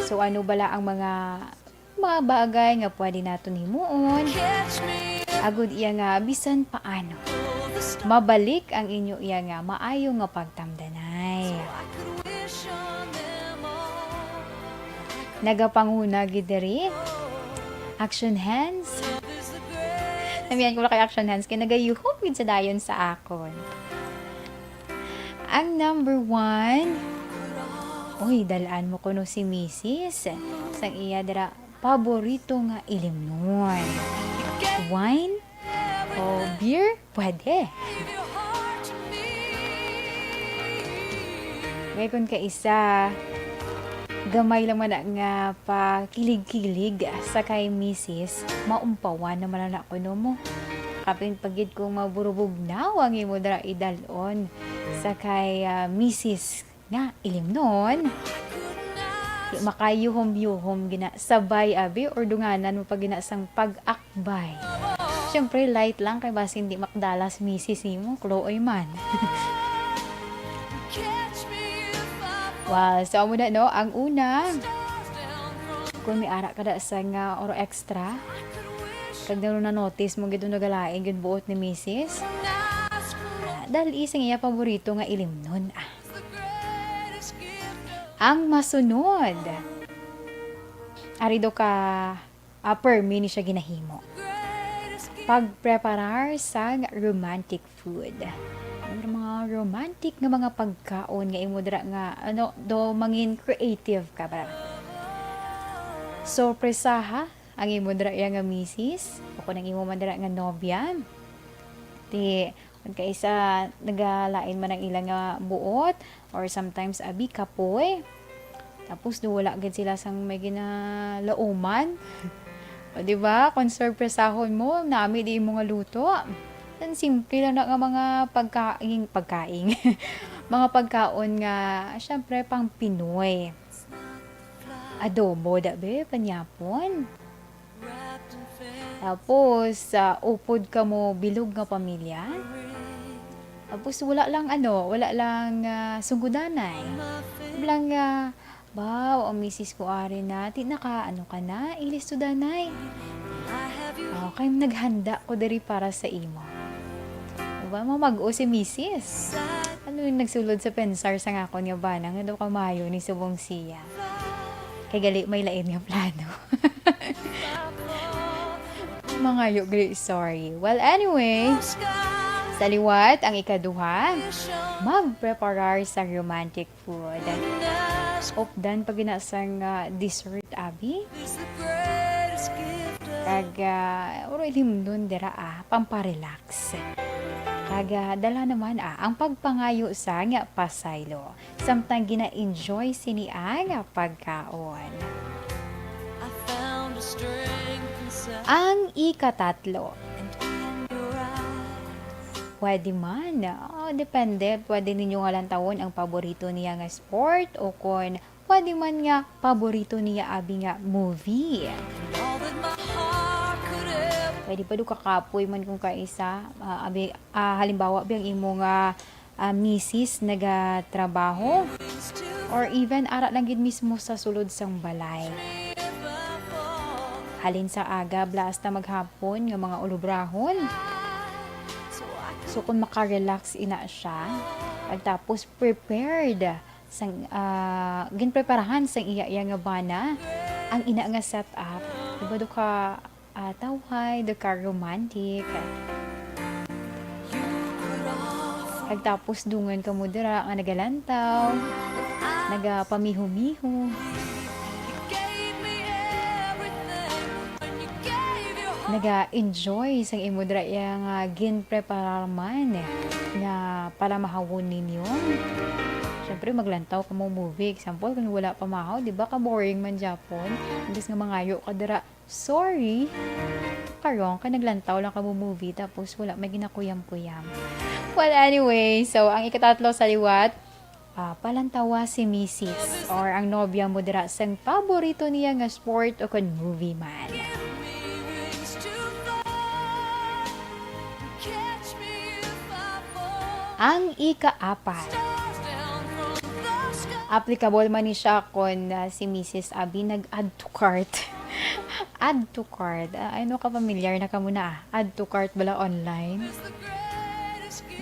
So, ano bala ang mga mga bagay nga pwede naton himuon, agud iya nga bisan paano mabalik ang inyo iya nga maayo nga pagtamdanay. Nagapanguna gid diri, Action Hands. Namian ko na kay Action Hands kay nagayuhop gid sa dayon sa akon. Ang number one, oy, dal-an mo kuno si misis sang iya dira paborito nga ilimnon. Wine o beer? Pwede. Kay kun kaisa, gamay lang man na nga pakilig-kilig sa kay misis, maumpawan naman na kuno mo. Kapin pa gid kung maburubugnaw ang imo dira idal-on sa kay, ah, misis nga ilimnon. Di makayuhom-yuhom gina sabay, abi, or dunganan mo pa gina sang pag-akbay. Siyempre, light lang kay basin di makadalas misis nimo, kluoy man. Wow, so amo na, no? Ang una, kung may ara ka da sa nga oro extra, kag na notice mo gid nagalain gid buot ni misis, ah, dal-i sang iya paborito nga ilimnon, ah. Ang masunod, ari do ka, ah, permi ni siya ginahimo. Pagpreparar sang romantic food. Ang mga romantic nga mga pagkaon nga imo dira nga, ano, do mangin creative ka ba? Sorpresaha ang imo dira iya nga misis, o kung ang imo man dira nga nobya. Ti, kun kaisa nagalain man ang ila nga buot, or sometimes abi kapoy. Tapos do wala gid sila sang may ginalauman. O, di ba? Kung sorpresahon mo, nami di imo nga luto. Ang simple lang na nga mga pagkaing, pagkaing. Mga pagkaon nga, syempre, pang Pinoy. Adobo, da be, panyapon. Tapos, ah, upod kamo bilog nga pamilya. Tapos wala lang ano, wala lang, ah, sunggudanay. Lang, ah, "Baw, ang misis ko ari na, ti naka ano ka na, ilisto danay." Okay, naghanda ko diri para sa imo. Diba, mamag-o si misis. Ano yung nagsulod sa pensar sa ngakon nga bana nga daw kamayo ni subong siya? Kay gali may lain nga plano. Mangayo gali, sorry. Well, anyway, sa liwat, ang ikaduha, magpreparar sa romantic food. Updan pa gina sang, ah, dessert, abi? Kag, ah, uro ilimnon dira, ah, pamparelax. Kag, ah, dala naman, ah, ang pagpangayo sa nga pasaylo. Samtang gina-enjoy sini ang pagkaon. Ang ikatatlo. Pwede man. Ah, depende. Pwede ninyo nga lantawon ang paborito niya nga sport o kon pwede man nga paborito niya abi nga movie. Pwede pa do kakapoy man kung kaisa. Ah, abi, ah, halimbawa, abi ang imo nga, ah, misis nagatrabaho or even ara lang gid mismo sa sulod sang balay. Halin sa aga, bala hasta maghapon nga mga ulubrahon. So, kung makarelax ina siya, pagtapos prepared sang, ah, ginpreparahan sang iya, iya nga bana, ang ina nga setup. Diba, do ka, ah, tawhay, do ka romantic. Pagtapos, dungan ka mo dira nga nagalantaw, nagapamiho-miho. Naga-enjoy sang imo dira iya nga ginpreparar man nga palamahawon ninyo. Siyempre, maglantaw ka mo movie. Example, kung wala pa mahaw, di ba, ka-boring man gyapon. Imbes nga mangayo ka dira, "Sorry." Karon, kay naglantaw lang ka mo movie, tapos wala may ginakuyam-kuyam. Well, anyway, so, ang ikatatlo sa liwat, ah, palantawa si misis or ang nobya mo dira sang paborito niya nga sport o kon movie man. Ang ikaapat. Applicable man ni siya kon, ah, si misis abi nag-add to cart. Add to cart. Ah, I know ka familiar na kamo na, ah. Add to cart bala online.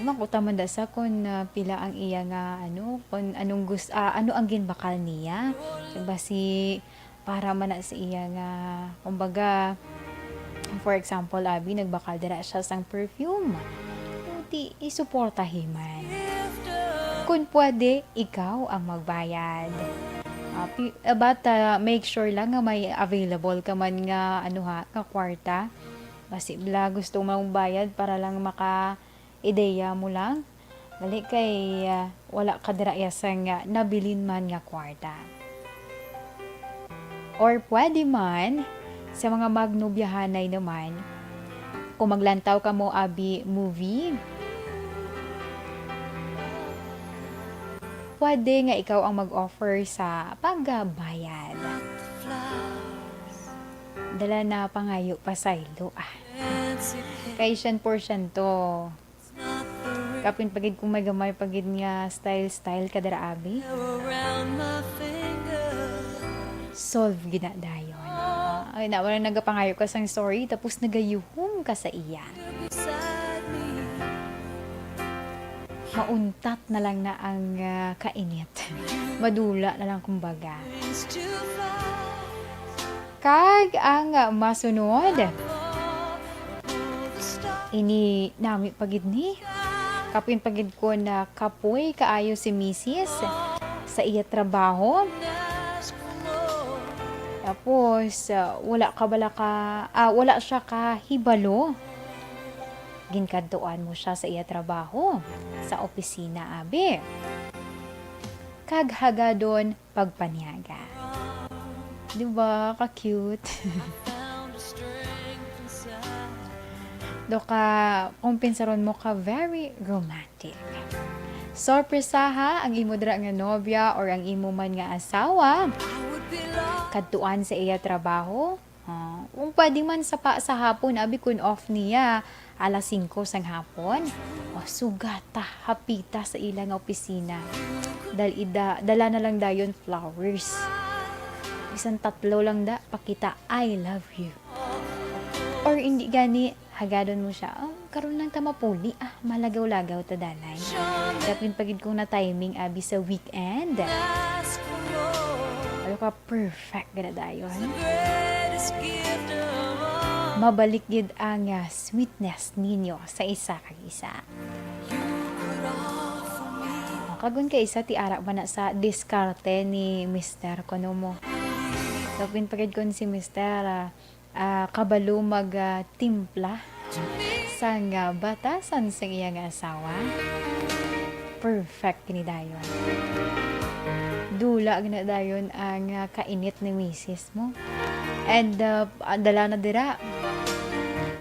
Makuta man da sa kung, ah, pila ang iya nga, ano, kung anong gus-, ah, ano ang ginbakal niya. Diba si, para man na sa iya nga, kumbaga, for example, abi, nagbakal dira siya sang perfume. Di, isuportahi man. Kung pwede, ikaw ang magbayad. Ah, pi-, ah, but, ah, make sure lang nga may available ka man nga, ano ha, nga kwarta. Basi bala gusto mo magbayad para lang maka-ideya mo lang. Dali kay, ah, wala ka dira iya sang, ah, nabilin man nga kwarta. Or pwede man, sa mga magnobyahanay naman, kung maglantaw ka mo abi movie, pwede nga ikaw ang mag-offer sa pagbayad. Dala na pangayo pa saylo, ah. Kay siyam porsyento. Kapin pa gid kung may gamay pa gid nga style-style ka dira, abi. Solve gid na dayon. Ay, na, wala nagapangayo ka sang sorry, tapos nagayuhom ka sa iya. Mauntat na lang na ang, ah, kainit. Madula na lang, kumbaga. Kag ang masunod, ini nami pa gid ni. Kapin pa gid ko na kapoy kaayo si misis sa iya trabaho. Tapos, ah, wala ka bala ka, ah, wala siya kahibalo. Ginkadtuan mo siya sa iya trabaho, sa opisina, abi. Kag hagadon, pagpaniaga. Di ba? Ka-cute. Do ka, kumpensaron mo ka, very romantic. Sorpresaha ang imo dira nga nobya or ang imo man nga asawa. Kadtuan sa iya trabaho. Ah, kung pwede man sa pa, sa hapon, abi, kun off niya, alas singko sang hapon, o, sugata, hapita sa ila nga opisina. Dal-, ida-, dala na lang dayon flowers. Bisan tatlo lang da, pakita, "I love you." Or hindi gani, hagadon mo siya, "Oh, karon lang ta mapuli, ah, malagaw-lagaw ta danay." Kapin pa gid kung na-timing, abi, sa weekend. Ano ka, perfect gid na dayon. mabalik gid ang, ah, sweetness ninyo sa isa kag isa. Kagon kay isa ti ara ba na sa diskarte ni Mister, kuno mo. Kapin pa gid kon si Mister, ah, ah, kabalo mag, ah, timpla sang, ah, batasan sang iya nga asawa. Perfect gini dayon. Dula gina dayon ang, ah, kainit ni misis mo. And, ah, dala na dira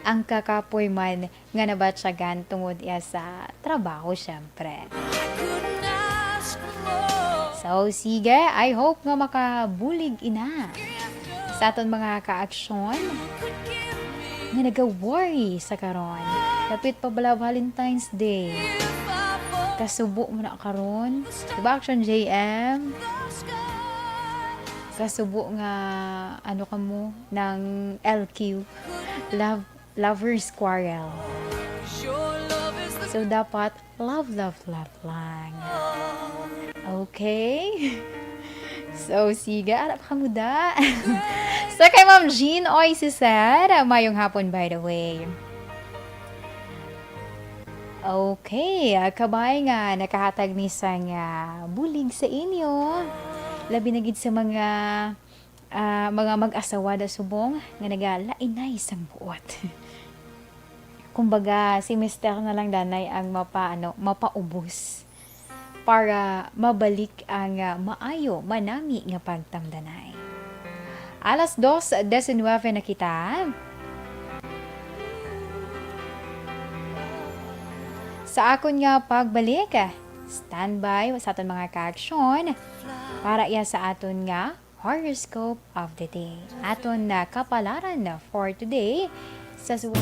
ang kakapoy man nga nabatyagan tungod iya sa trabaho, syempre. So, sige, I hope nga makabulig ina sa aton mga kaaksyon nga nagawari sa karon. Dapit pa bala Valentine's Day. Kasubo mo na karon. Diba, Action J M? Kasubo nga, ano ka mo, ng L Q. Love, lovers quarrel. So, dapat love, love, love lang. Okay? So, sige, ara pa kamuda. So, kay Ma'am Jean, oy, si Sir, mayong hapon, by the way. Okay, ah, kabay nga nakahatag ni sang, ah, bulig sa inyo. Labi na gid sa mga, ah, mga mag-asawa da subong nga nagalainay sang buot. Kumbaga, si Mister na lang danay ang mapa-, ano, mapaubos para mabalik ang, ah, maayo, manami nga pagtamdanay. Alas dos diecinueve na kita. Sa akon nga pagbalik, standby sa aton mga kaaksyon para iya sa aton nga horoscope of the day. Aton na kapalaran for today sa suwat.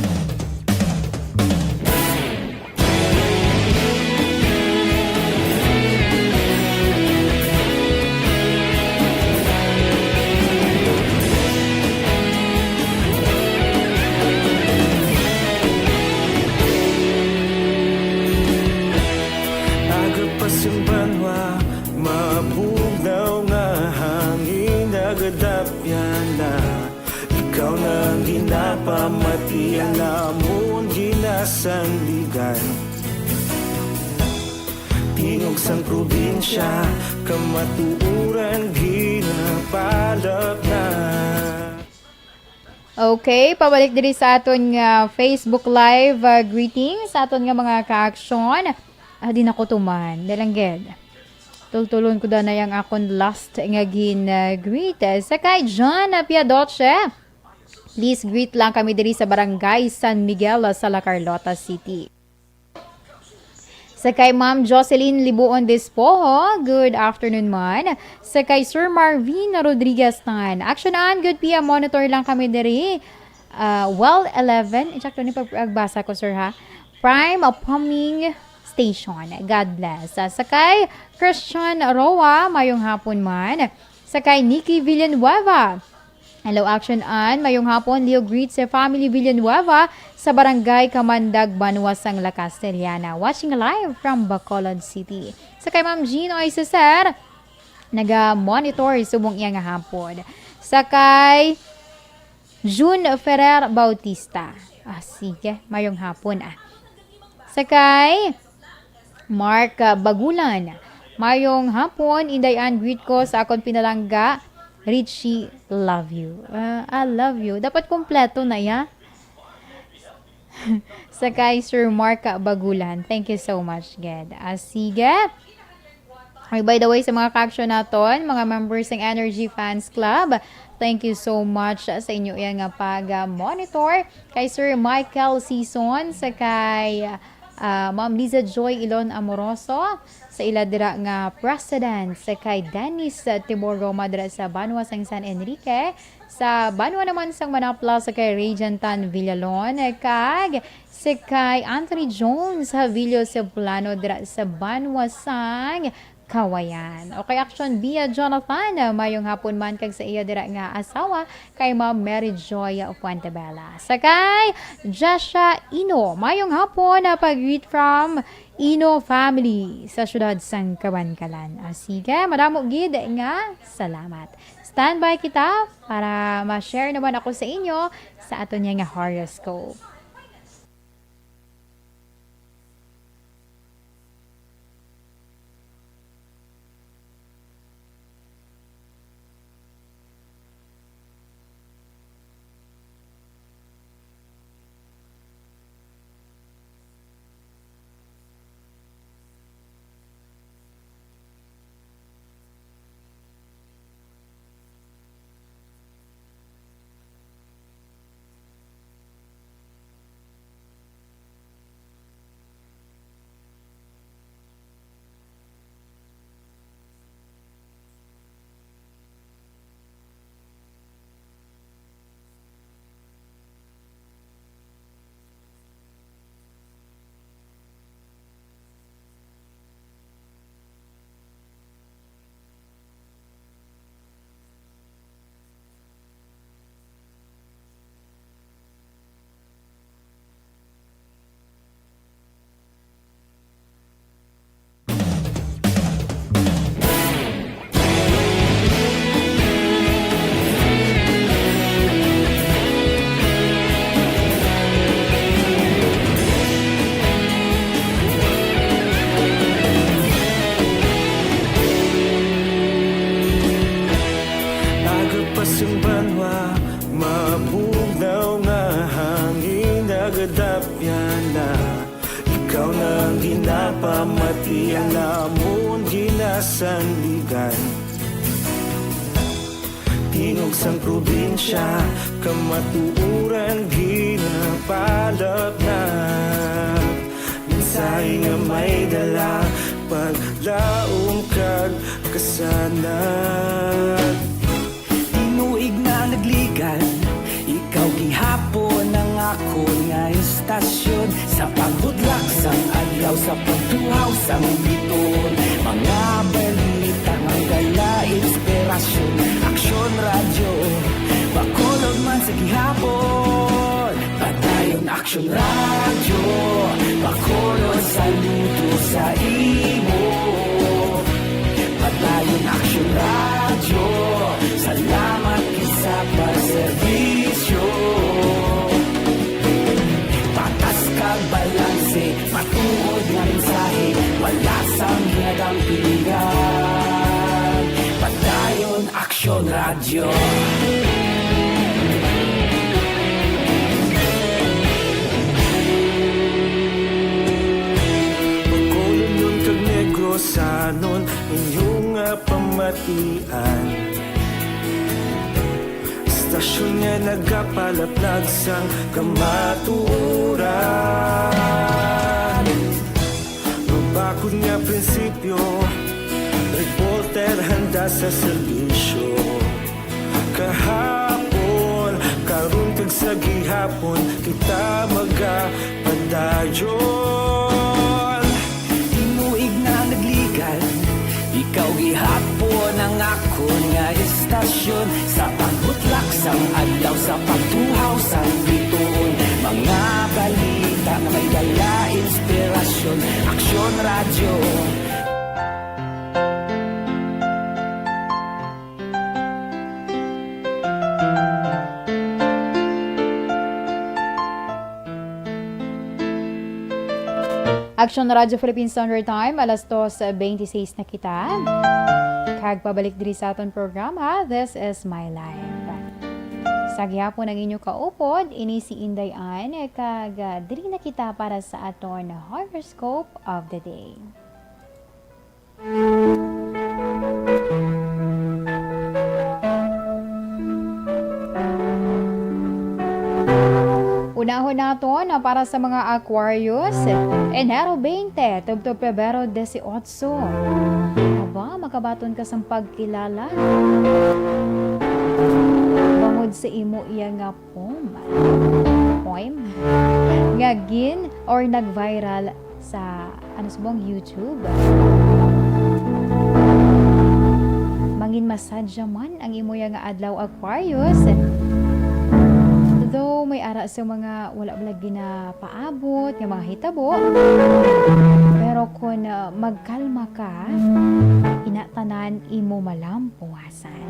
Aga pa sing banwa, mabugnaw nga hangin, nagadapyan na. Ikaw na ang ginapamati, ang amon ginasandigan. Tingog sang probinsya, kamatuoran ginapalap na. Okay, pabalik diri sa aton nga Facebook Live, ah, greetings sa aton nga mga kaaksyon. Ah, di na ko tuman. Dalangged. Tultulon ko danay ang akon last nga gin, ah, greet. Sa kay John Piadoche, please greet lang kami diri sa Barangay San Miguel, ah, sa La Carlota City. Sa kay Ma'am Jocelyn Libuon Despojo, good afternoon, man. Sa kay Sir Marvin Rodriguez Tan, action an, good P M monitor lang kami diri. Ah, well, eleven, exacto ni pag-, pagbasa ko, sir, ha? Prime, ah, Pumping Station. God bless. Ah, sa kay Christian Roa, mayong hapon, man. Sa kay Nikki Villanueva, hello, action an. Mayong hapon, Leo greets sa family Villanueva sa Barangay Kamandag, Banwa sang La Castellana. Watching live from Bacolod City. Sa kay Ma'am Jean, oy, si Sir, naga-monitor subong iya nga hapon. Sa kay June Ferrer Bautista. Ah, sige, mayong hapon, ah. Sa kay Mark, ah, Bagulan. Mayong hapon, Inday Ann, greet ko sa akon pinalangga, Richie, love you. Ah, I love you. Dapat kompleto na, ya. Sa kay Sir Mark, ah, Bagulan. Thank you so much, gid. Ah, sige. Ay, by the way, sa mga kaaksyon naton, mga members ng Energy Fans Club, thank you so much sa inyo iya nga pag-monitor. Kay Sir Michael Sison, sa kay, ah, Ma'am Liza Joy Ilon Amoroso, sa ila dira nga president, sa kay Dennis, ah, Timor Roma dira sa banwa sang San Enrique, sa banwa naman sang Manapla, sa kay Regentan Villalon, kag sa kay Anthony Jones Havillo Cebuano dira sa banwa sang Kawayan. Okay, action, Bia Jonathan, mayong hapon man kag sa iya dira nga asawa kay Ma'am Mary Joy Fuentebella. Sa kay Jasha Ino, mayong hapon, ah, pag-greet from Ino family sa siyudad sang Kabankalan. Ah, sige, madamo gid nga salamat. Standby kita para ma-share naman ako sa inyo sa aton niya nga horoscope. Aga pa sang banwa, mabugnaw nga hangin, nagadapyan na. Ikaw na ang ginapamati, ang namon ginasandigan. Tingog sang probinsya, kamatuoran ginapalapnat. Mensahe nga may dala, paglaom kag kasanag. Tinuig na nagligan, ikaw gihapon ang akon nga istasyon. Sa pagbudlak sang adlaw, sa pagtuhaw sang bituon, mga balita nga dala inspirasyon. Aksyon Radyo, Bacolod man sa gihapon. Padayon Aksyon Radyo, Bacolod, saludo sa imo. Padayon Aksyon Radyo, salamat gid sa pagserbisyo. Patas kag balanse, matuod nga mensahe, wala sang ginadampingan. Padayon Aksyon Radyo. Bacolodnon kag Negrosanon, inyo nga pamatian. Istasyon nga nagapalaplag sang kamatuoran. Mabakod nga prinsipyo, reporter handa sa serbisyo. Kahapon, karon kag sa gihapon, kita magapadayon. Tinuig na nagligan, ikaw gihapon ang akon nga istasyon. Sa pagbutlak sang adlaw, sa pagtuhaw sang bituon, mga balita nga may dala inspirasyon. Aksyon Radyo. Aksyon Radyo Philippine Standard Time, alas dos beintiseis na kita. Kag pabalik diri sa aton programa, This is My Life. Sa gihapon ang inyo kaupod, ini si Inday Ann, kag, ah, diri na kita para sa aton horoscope of the day. Unahon naton na para sa mga Aquarius, Enero twenty tubtob Pebrero dieciocho. Aba, makabaton ka sang pagkilala bangod sa imo iya nga poem. Poem? Nga gin or nag-viral sa, ano, subong YouTube. Mangin masadya man ang imo ya nga adlaw, Aquarius. Though may ara sa mga wala bala ginapaabot nga mga hitabo, pero Pero kung, ah, magkalma ka, ina tanan imo malampuwasan.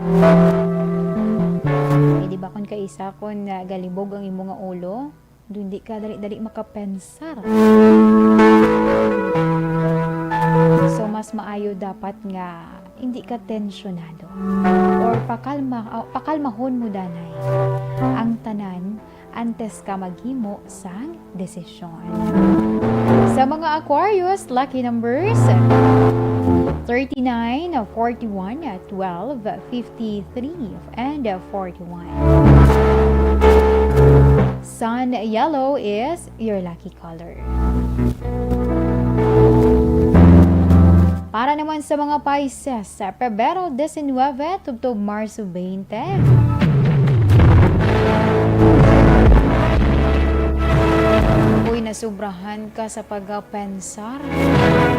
Pwede ba kung kaisa kung, ah, galibog ang imo nga ulo? Do hindi ka dali-dali makapensar. So, mas maayo dapat nga hindi ka tensyonado. Or pakalma, ah, pakalmahon mo, danay, ang tanan antes ka maghimo sang desisyon. Sa mga Aquarius, lucky numbers, thirty-nine, forty-one, twelve, fifty-three, and forty-one. Sun yellow is your lucky color. Para naman sa mga Pisces, sa Pebrero diecinuebe tubtob Marso twenty. Uy, nasubrahan ka sa pagpensar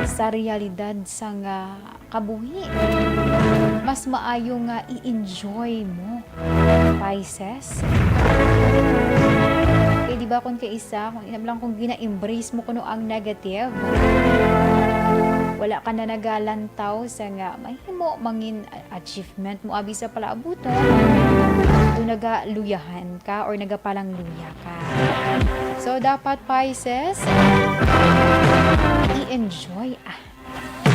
sa realidad sang kabuhi. Mas maayo nga i-enjoy mo, Pisces. Kay di ba kung kaisa, kung ina lang kung gina-embrace mo kuno ang negative, wala ka na nagalantaw sa nga mahimo, mangin achievement mo abi sa palaabuton, do nagaluyahan ka or nagapalangluya ka. So, dapat, Pisces, i-enjoy, ah,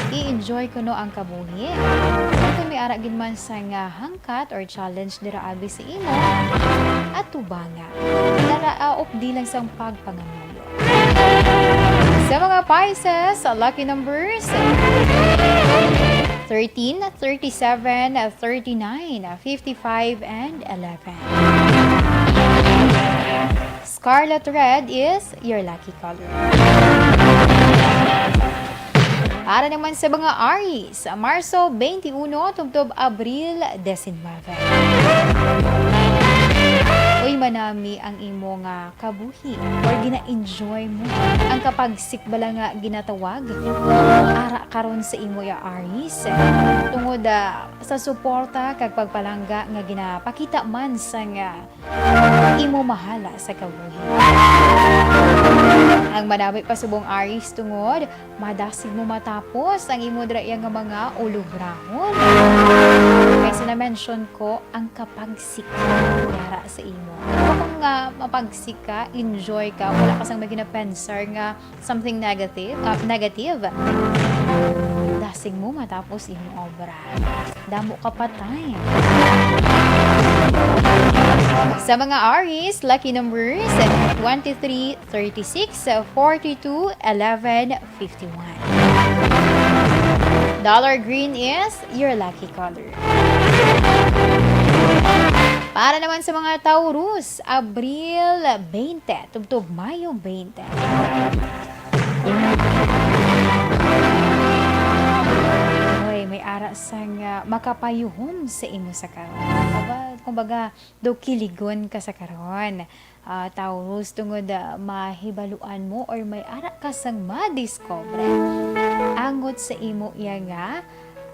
i-enjoy kuno ang kabuhi. Kung may ara gid man sa nga hangkat or challenge dira abi sa imo, atubanga. Dara, ah, updi lang sang pagpangamuyo. Sa mga Pisces, lucky numbers, thirteen, thirty-seven, thirty-nine, fifty-five, and eleven. Scarlet red is your lucky color. Para naman sa mga Aries, Marso twenty-one tubtob Abril diecinuebe. Uy, manami ang imo nga kabuhi or gina-enjoy mo. Ang kapagsik bala nga ginatawag, ara karon sa imo ya Aries. Tungod, ah, sa suporta kag pagpalangga nga ginapakita man sang imo mahala sa kabuhi. Ang manami pa subong Aries tungod, madasig mo matapos ang imo dira iya nga mga ulobrahon. Kay sa na-mention ko, ang kapagsik yara sa imo. Kung nga mapagsik ka, enjoy ka, wala ka sang may ginapensar nga something negative, ah, negative, dasig mo matapos imong obra. Damo ka pa time. Sa mga Aries, lucky numbers, twenty-three, thirty-six, forty-two, eleven, fifty-one. Dollar green is your lucky color. Para naman sa mga Taurus, Abril twenty, tubtob Mayo twenty. Hoy, may ara sang, ah, makapayuhom sa imo sa karon. Aba, kumbaga, daw kiligon ka sa karon. Ah, Taurus, tungod, ah, mahibaluan mo or may ara ka sang madiscover angot sa imo iya nga,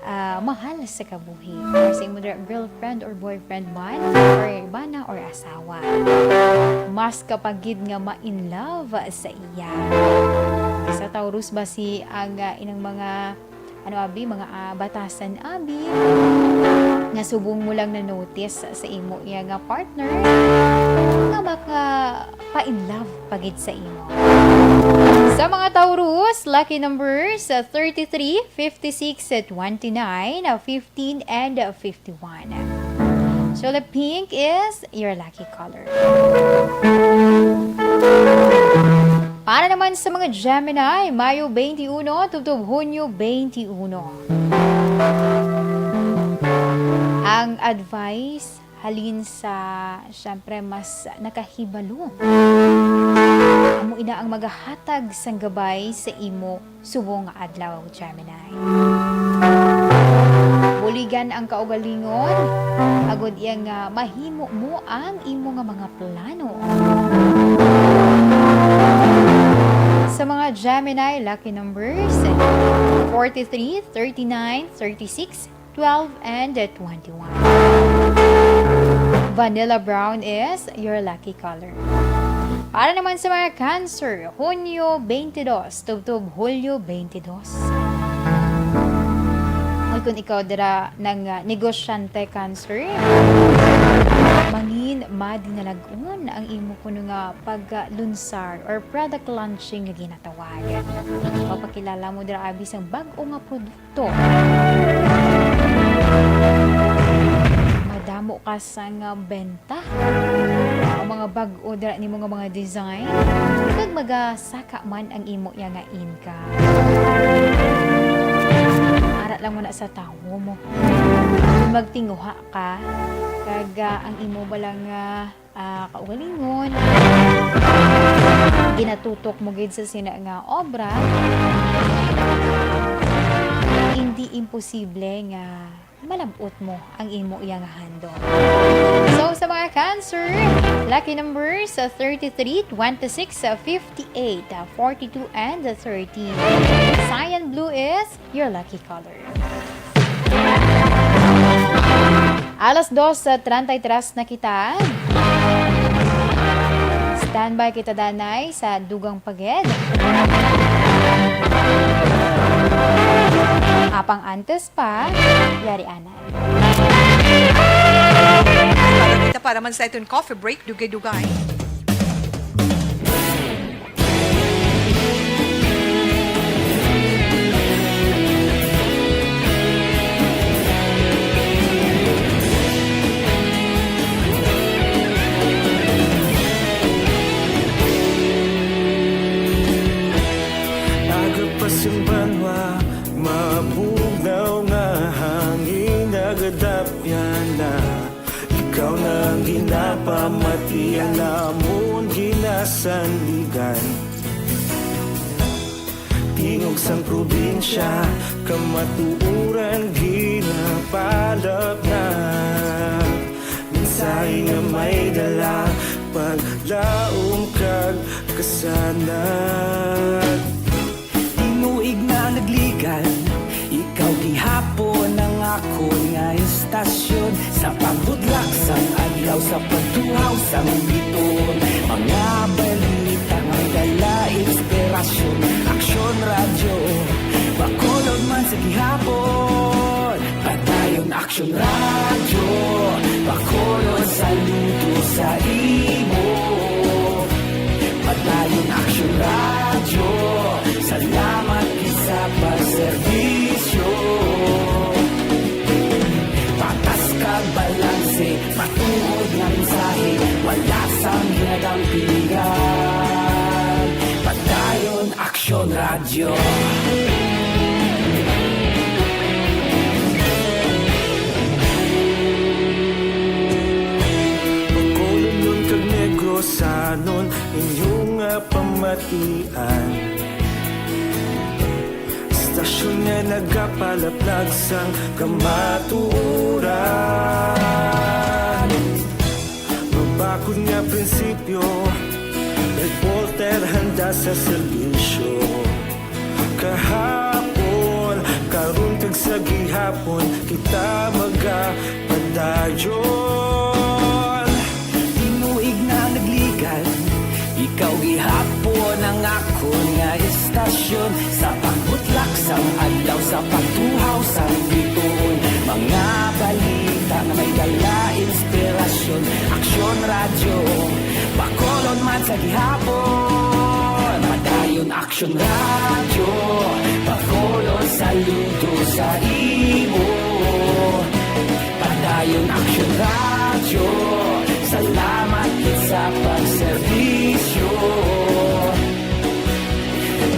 ah, mahal sa kabuhi, or sa imo dira girlfriend or boyfriend man, or bana or asawa. Mas ka pa gid nga ma-in love sa iya. Sa Taurus basi ang, ah, inang mga, ano, abi, mga, ah, batasan, abi, nga subong mo lang na-notice sa imo iya nga partner nga maka pa-in love pa gid sa imo. Sa mga Taurus, lucky numbers, uh, thirty-three, fifty-six, twenty-nine, uh, fifteen, and, uh, fifty-one. Tulip pink is your lucky color. Para naman sa mga Gemini, Mayo twenty-one tubtob Hunyo twenty-one. Ang advice halin sa, syempre, mas nakahibalo. Amo ina ang magahatag sang gabay sa imo subong nga adlaw, Gemini. Buligan ang kaugalingon, agod iya nga mahimo mo ang imo nga mga plano. Sa mga Gemini, lucky numbers, forty-three, thirty-nine, thirty-six, twelve, and twenty-one. Vanilla brown is your lucky color. Para naman sa mga Cancer, Hunyo twenty-two tubtob Hulyo twenty-two. Ay, kung ikaw dira nang, ah, negosyante, Cancer, mangin madinalag-on ang imo kuno nga paglunsar or product launching nga ginatawag. Papakilala mo dira abi sang bag-o nga produkto. Madamo ka sang, ah, benta. Ang mga bag-o dira nimo nga mga design, kag magasaka man ang imo iya nga income. Ara lang mo na sa tawo mo. Kung magtinguha ka, kag, ah, ang imo bala nga, ah, kaugalingon, ginatutok mo gid sa sina nga obra, hindi imposible nga malab-ot mo ang imo iya nga handom. So, sa mga Cancer, lucky numbers, uh, thirty-three, twenty-six, uh, fifty-eight, uh, forty-two, and, uh, thirteen. Cyan blue is your lucky color. Alas dos, uh, treinta y tres na kita. Standby kita, danay, sa dugang pagid. Apang antes pa, yari ana. Kita para man sa iton coffee break, dugay-dugay. Aga pa sing banwa, mabugnaw nga hangin nagadapyan na. Ikaw na ang ginapamati, ang amon ginasandigan. Tingog sang probinsya, kamatuoran ginapalapnat. Mensahe nga may dala, paglaom kag kasanag. Tinuig na nagligan, ikaw gihapon ang akon nga istasyon. Sa pagbudlak sang adlaw, sa pagtuhaw sang bituon, mga balita nga may dala inspirasyon. Aksyon Radyo, Bacolod man sa gihapon. Padayon Aksyon Radyo, Bacolod, saludo sa imo. Padayon Aksyon Radyo, salamat gid sa pagserbisyo. Patas kag balanse, matuod nga mensahe, wala sang ginadampigan. Padayon Aksyon Radyo. Bacolodnon kag Negrosanon, inyo nga pamatian. Istasyon nga nagapalaplag sang kamatuoran. Mabakod nga prinsipyo, reporter handa sa serbisyo. Kahapon, karon kag sa gihapon, kita magapadayon. Tinuig na nagligan, ikaw gihapon ang akon nga istasyon. Sa pagbutlak sang adlaw, sa pagtuhaw sang bituon, mga balita nga may dala inspirasyon. Aksyon Radyo, Bacolod man sa gihapon. Padayon Aksyon Radyo, Bacolod, saludo sa imo. Padayon Aksyon Radyo, salamat gid sa pagserbisyo.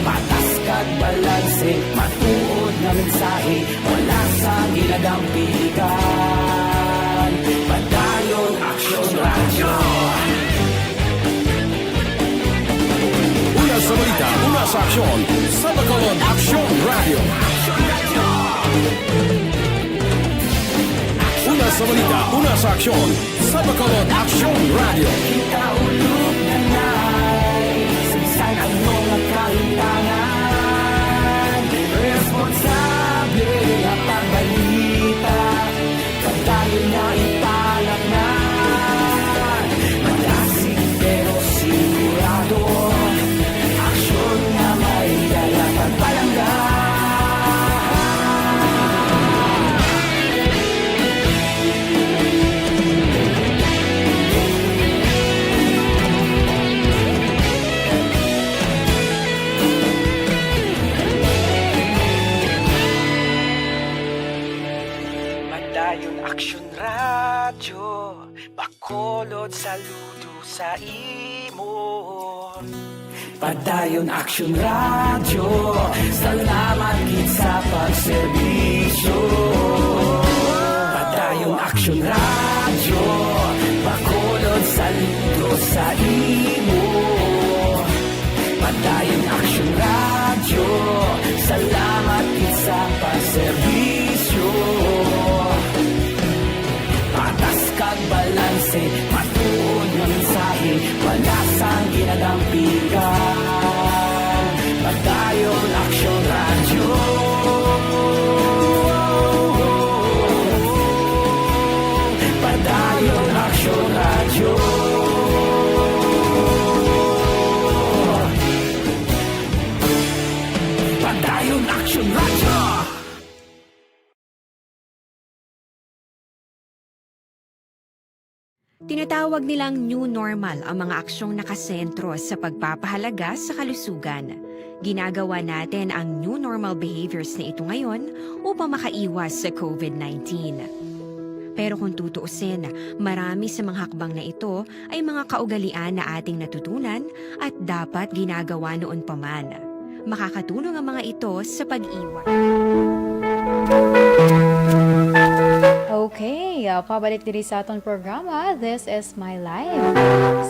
Patas kag balanse, matuod nga mensahe, wala sang ginadampigan. Padayon Aksyon Radyo. Una sa balita, una sa aksyon, sa Bacolod Aksyon Radyo. Una sa balita, una sa aksyon, sa Bacolod Aksyon Radyo. Kita ulog na nai, sa bisan ano nga kahimtangan, responsable nga pagbalita. Padayon na ipalapngan, madasig pero sigurado. Saludo sa imo. Padayon Action Radio, salamat gid sa pagserbisyo. Padayon Action Radio, Bacolod, saludo sa imo. Padayon Action Radio, salamat gid sa pagserbisyo. Patas kag balanse, matuod nga mensahe, wala sang ginadampigan. Padayon Action Radio. Padayon Action Radio. Padayon Action Radio. Tinatawag nilang new normal ang mga aksyong nakasentro sa pagpapahalaga sa kalusugan. Ginagawa natin ang new normal behaviors na ito ngayon upang makaiwas sa covid nineteen. Pero kung tutuusin, marami sa mga hakbang na ito ay mga kaugalian na ating natutunan at dapat ginagawa noon pa man. Makakatulong ang mga ito sa pag-iwas. Okay, ah, pabalik diri sa aton programa. This is My Life.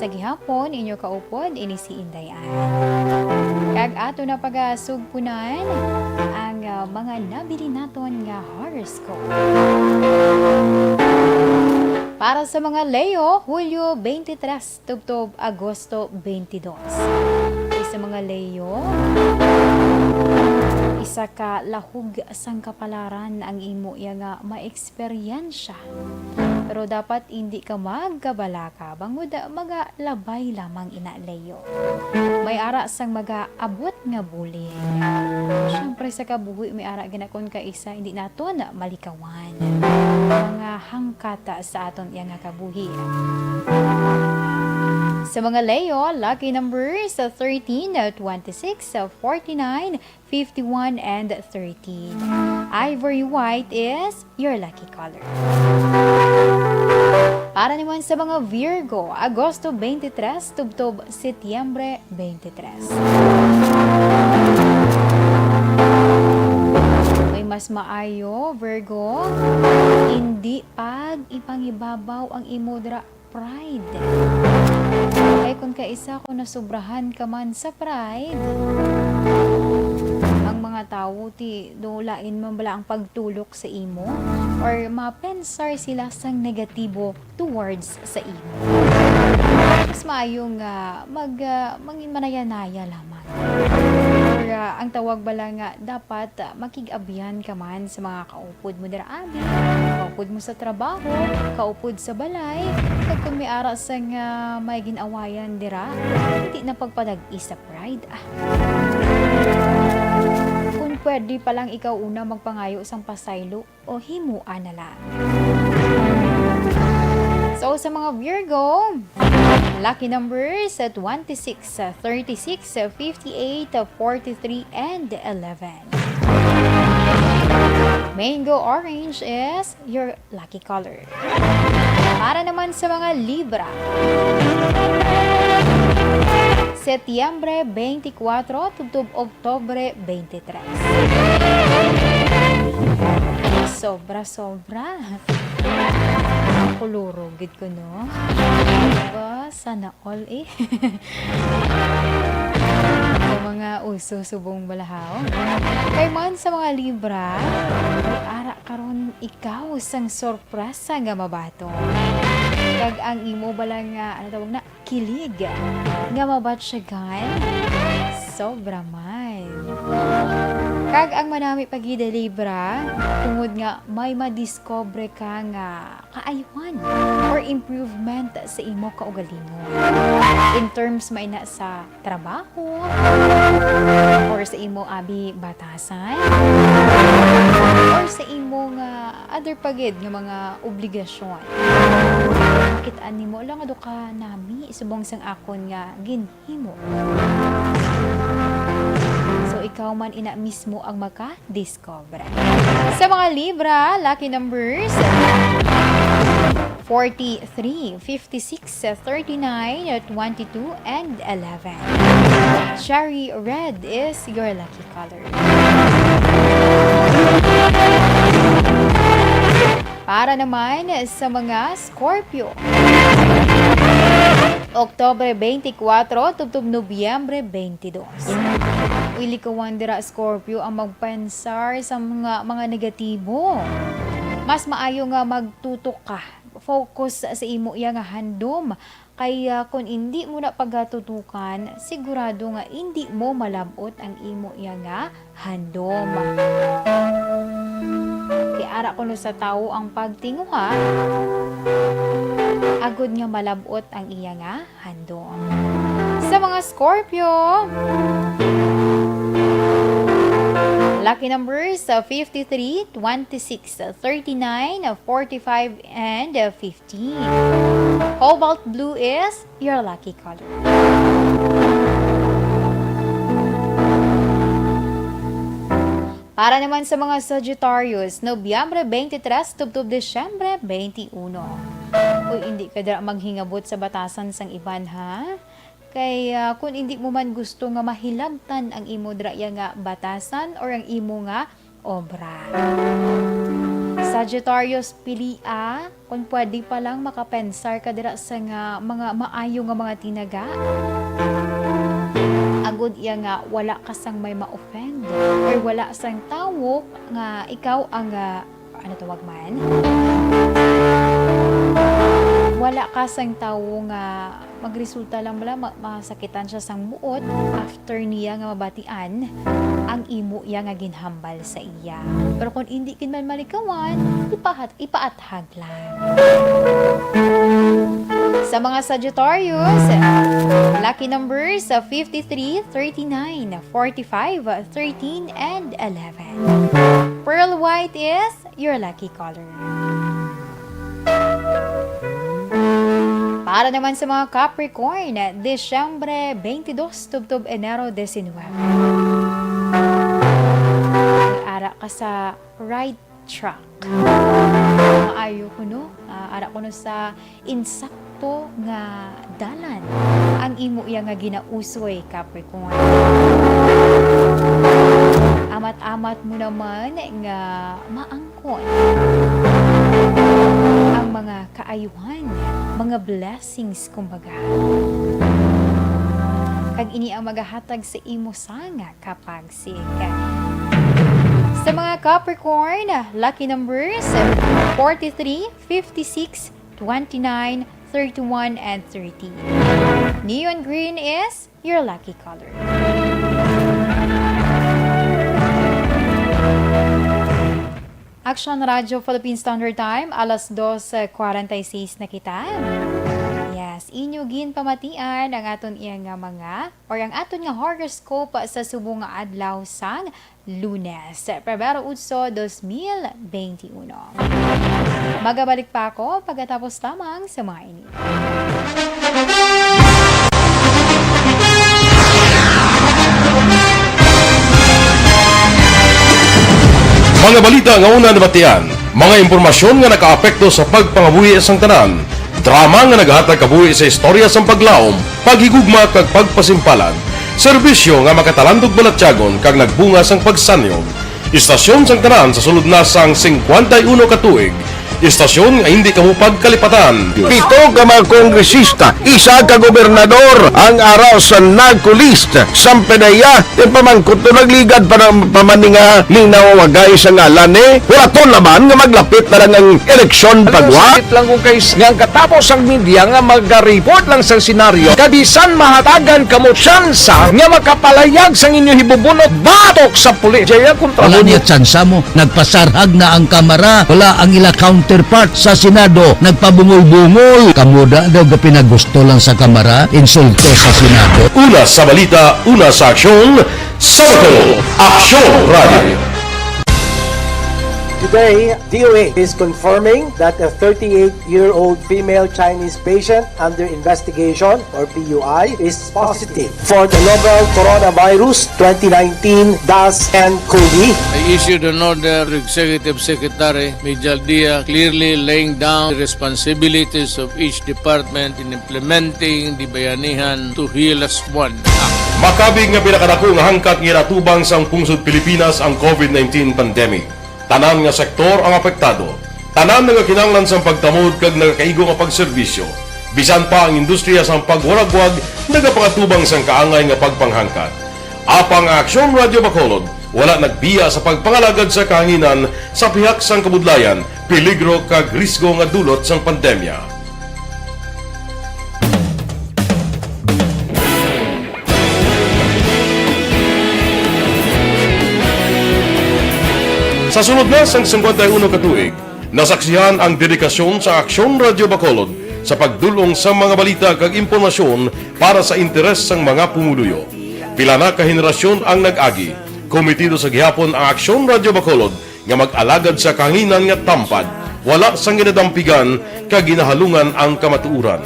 Sa gihapon, inyo kaupod, ini si Inday Ann. Kag ato na pagasugpunan ang, ah, mga nabili naton nga horoscope. Para sa mga Leo, Hulyo twenty-three tubtob Agosto twenty-two. Kay sa mga Leo, isa ka lahog sang kapalaran ang imo iya nga maeksperiensya. Pero dapat indi ka magkabalaka, bangod magalabay lamang ina, Leo. May ara sang magaabot nga bulig. Siyempre, sa kabuhi, may ara ginakon ka isa, hindi naton malikawan. Mga hangkat sa aton iya nga kabuhi. Sa mga Leo, lucky numbers thirteen, twenty-six, forty-nine, fifty-one, and thirteen. Ivory white is your lucky color. Para naman sa mga Virgo, Agosto twenty-three tubtob Setyembre twenty-three. May mas maayo, Virgo, hindi pag-ipangibabaw ang imo dira pride. Kay kung kaisa, kung nasobrahan ka man sa pride, ang mga tawo ti do lain man bala ang pagtulok sa imo, or mapensar sila sang negatibo towards sa imo. Mas maayo nga mag, ah, mangin manayanaya lamang. Or, ah, ang tawag bala nga dapat, ah, makig-abyan ka man sa mga kaupod mo dira, abi, kaupod mo sa trabaho, kaupod sa balay, kag kung may ara sang may gin-awayan dira, hindi na pagpadag-i sa pride, ah. Kung pwede pa lang ikaw una magpangayo sang pasaylo, o himoa na lang. So, sa mga Virgo, lucky numbers, twenty-six, thirty-six, fifty-eight, forty-three, and eleven. Mango orange is your lucky color. Para naman sa mga Libra, Setyembre twenty-four tubtob Oktubre twenty-three. Sobra-sobra. Kuluro gid ko, no? Ba, sana all, eh. Sa mga uso subong balahaw. Kay man sa mga Libra, may ara karon ikaw sang sorpresa nga mabaton. Kag ang imo bala nga, ano tawag na, kilig nga mabatsyagan, sobra man. Kag ang manami pa gid, Libra, tungod nga may madiscover ka nga kaayuhan or improvement sa imo kaugalingon. In terms man ina sa trabaho, or sa imo abi batasan, or sa imo nga other pa gid nga mga obligasyon. Makit-an nimo lang, ado ka nami subong sang akon nga ginhimo. So, ikaw man ina mismo ang maka-discover. Sa mga Libra, lucky numbers, forty-three, fifty-six, thirty-nine, twenty-two, and eleven. Cherry red is your lucky color. Para naman sa mga Scorpio, Oktubre twenty-four tubtob Nobyembre twenty-two. Uy, likawan dira, Scorpio, ang magpensar sa mga, mga negatibo. Mas maayo nga magtutok ka. Focus sa imo iya nga handom. Kay, ah, kung indi mo na pagatutukan, sigurado nga indi mo malab-ot ang imo iya nga handom. Kay ara kuno sa tawo ang pagtinguha, agod nga malab-ot ang iya nga handom. Sa mga Scorpio, lucky numbers, uh, fifty-three, twenty-six, thirty-nine, forty-five, and, uh, fifteen. Cobalt blue is your lucky color. Para naman sa mga Sagittarius, Nobyembre twenty-three tubtob Disyembre twenty-one. Uy, hindi ka dira maghingabot sa batasan sang iban, ha? Kay, ah, kung hindi mo man gusto nga mahilabtan ang imo dira iya nga batasan or ang imo nga obra. Sagittarius, pilia, kung pwede pa lang makapensar ka dira sa nga mga maayo nga mga tinaga. Agod iya nga wala ka sang may ma-offend or wala sang tawo nga ikaw ang, ah, ano tawag man? Wala ka sang tawo nga magresulta lang bala ma-, masakitan siya sang buot after niya nga mabatian ang imo iya nga ginhambal sa iya. Pero kung indi gid man malikawan, ipahat-, ipaathag lang. Sa mga Sagittarius, lucky numbers, uh, fifty-three, thirty-nine, forty-five, thirteen, and eleven. Pearl white is your lucky color. Para naman sa mga Capricorn, Disyembre twenty-two tubtob Enero diecinuebe. Ara ka sa right track. Maayo kuno, ah, ara kuno sa insakto nga dalan ang imo iya nga ginausoy, Capricorn. Amat-amat mo naman nga maangkon ang mga kaayuhan, mga blessings, kumbaga, kag ini ang magahatag sa imo sang kapagsik. Sa mga Capricorn, lucky numbers, forty-three, fifty-six, twenty-nine, thirty-one, and thirty. Neon green is your lucky color. Action Radio Philippine Standard Time, alas dos cuarenta y seis na kita. Yes, inyo ginpamatian ang aton iya nga mga, or ang aton nga horoscope sa subong nga adlaw sang Lunes, Pebrero otso, dos mil benti uno. Magabalik pa ako pagkatapos lamang sa mga ini. Mga balita nga una nabatian, mga impormasyon nga nakaapekto sa pagpangabuhi sang tanan, drama nga naghatag kabuhi sa istorya sang paglaom, paghigugma kag pagpasimpalan, serbisyo nga makatalandog balatyagon kag nagbunga sang pagsanyog. Istasyon sang tanan sa sulod na sang singkwenta y uno ka tuig. Istasyon nga hindi kamo pagkalipatan. Pito ka mga kongresista, isa ka gobernador ang ara sa NAGCO list. Sampanaya, ipamangkot to, nagligad pa ng pamaninga ning nawawagay sa ngalan, eh. Wala to naman nga maglapit na lang ang eleksyon. Ano, pagwa? Sakit lang kung kay s-, nga ang katapos ang media nga maga-report lang sa senaryo, kabisan mahatagan kamo tsansa nga makapalayag sang inyo hibubunot batok sa pulis. Jaya, kontra. Wala mo niya tsansa mo. Nagpasarhag na ang Kamara. Wala ang ila counterpart sa Senado. Nagpabungol-bungol. Kamo da daw gapinagusto lang sa Kamara, insulto sa Senado. Una sa balita, una sa aksyon, sa Aksyon Radio. Today, D O H is confirming that a thirty-eight-year-old female Chinese patient under investigation, or P U I, is positive for the novel coronavirus twenty nineteen dash N cov. I issued an order to Executive Secretary Mijal Dia, clearly laying down the responsibilities of each department in implementing the Bayanihan to Heal As One Act. Makabig nga pinakadako nga hangkat nga ginatubang sang pungsod Pilipinas ang COVID nineteen pandemic. Tanan nga sektor ang apektado. Tanan nagakinahanglan sang pagtamod kag nagakaigo nga pagserbisyo. Bisan pa ang industriya sang pagwaragwag nagapakatubang sang kaangay nga pagpanghangkat. Apang ang Aksyon Radyo Bacolod wala nagbiya sa pagpangalagad sa kahanginan sa pihak sang kabudlayan, peligro kag risgo nga dulot sang pandemya. Sa sulod na sang singkwenta y uno ka tuig, nasaksihan ang dedikasyon sa Aksyon Radyo Bacolod sa pagdul-ong sa mga balita kag impormasyon para sa interes sang mga pumuluyo. Pila na ka henerasyon ang nag-agi. Komitido sa gihapon ang Aksyon Radyo Bacolod nga mag-alagad sa kahanginan nga tampad, wala sang ginadampigan kag ginahalungan ang kamatuoran.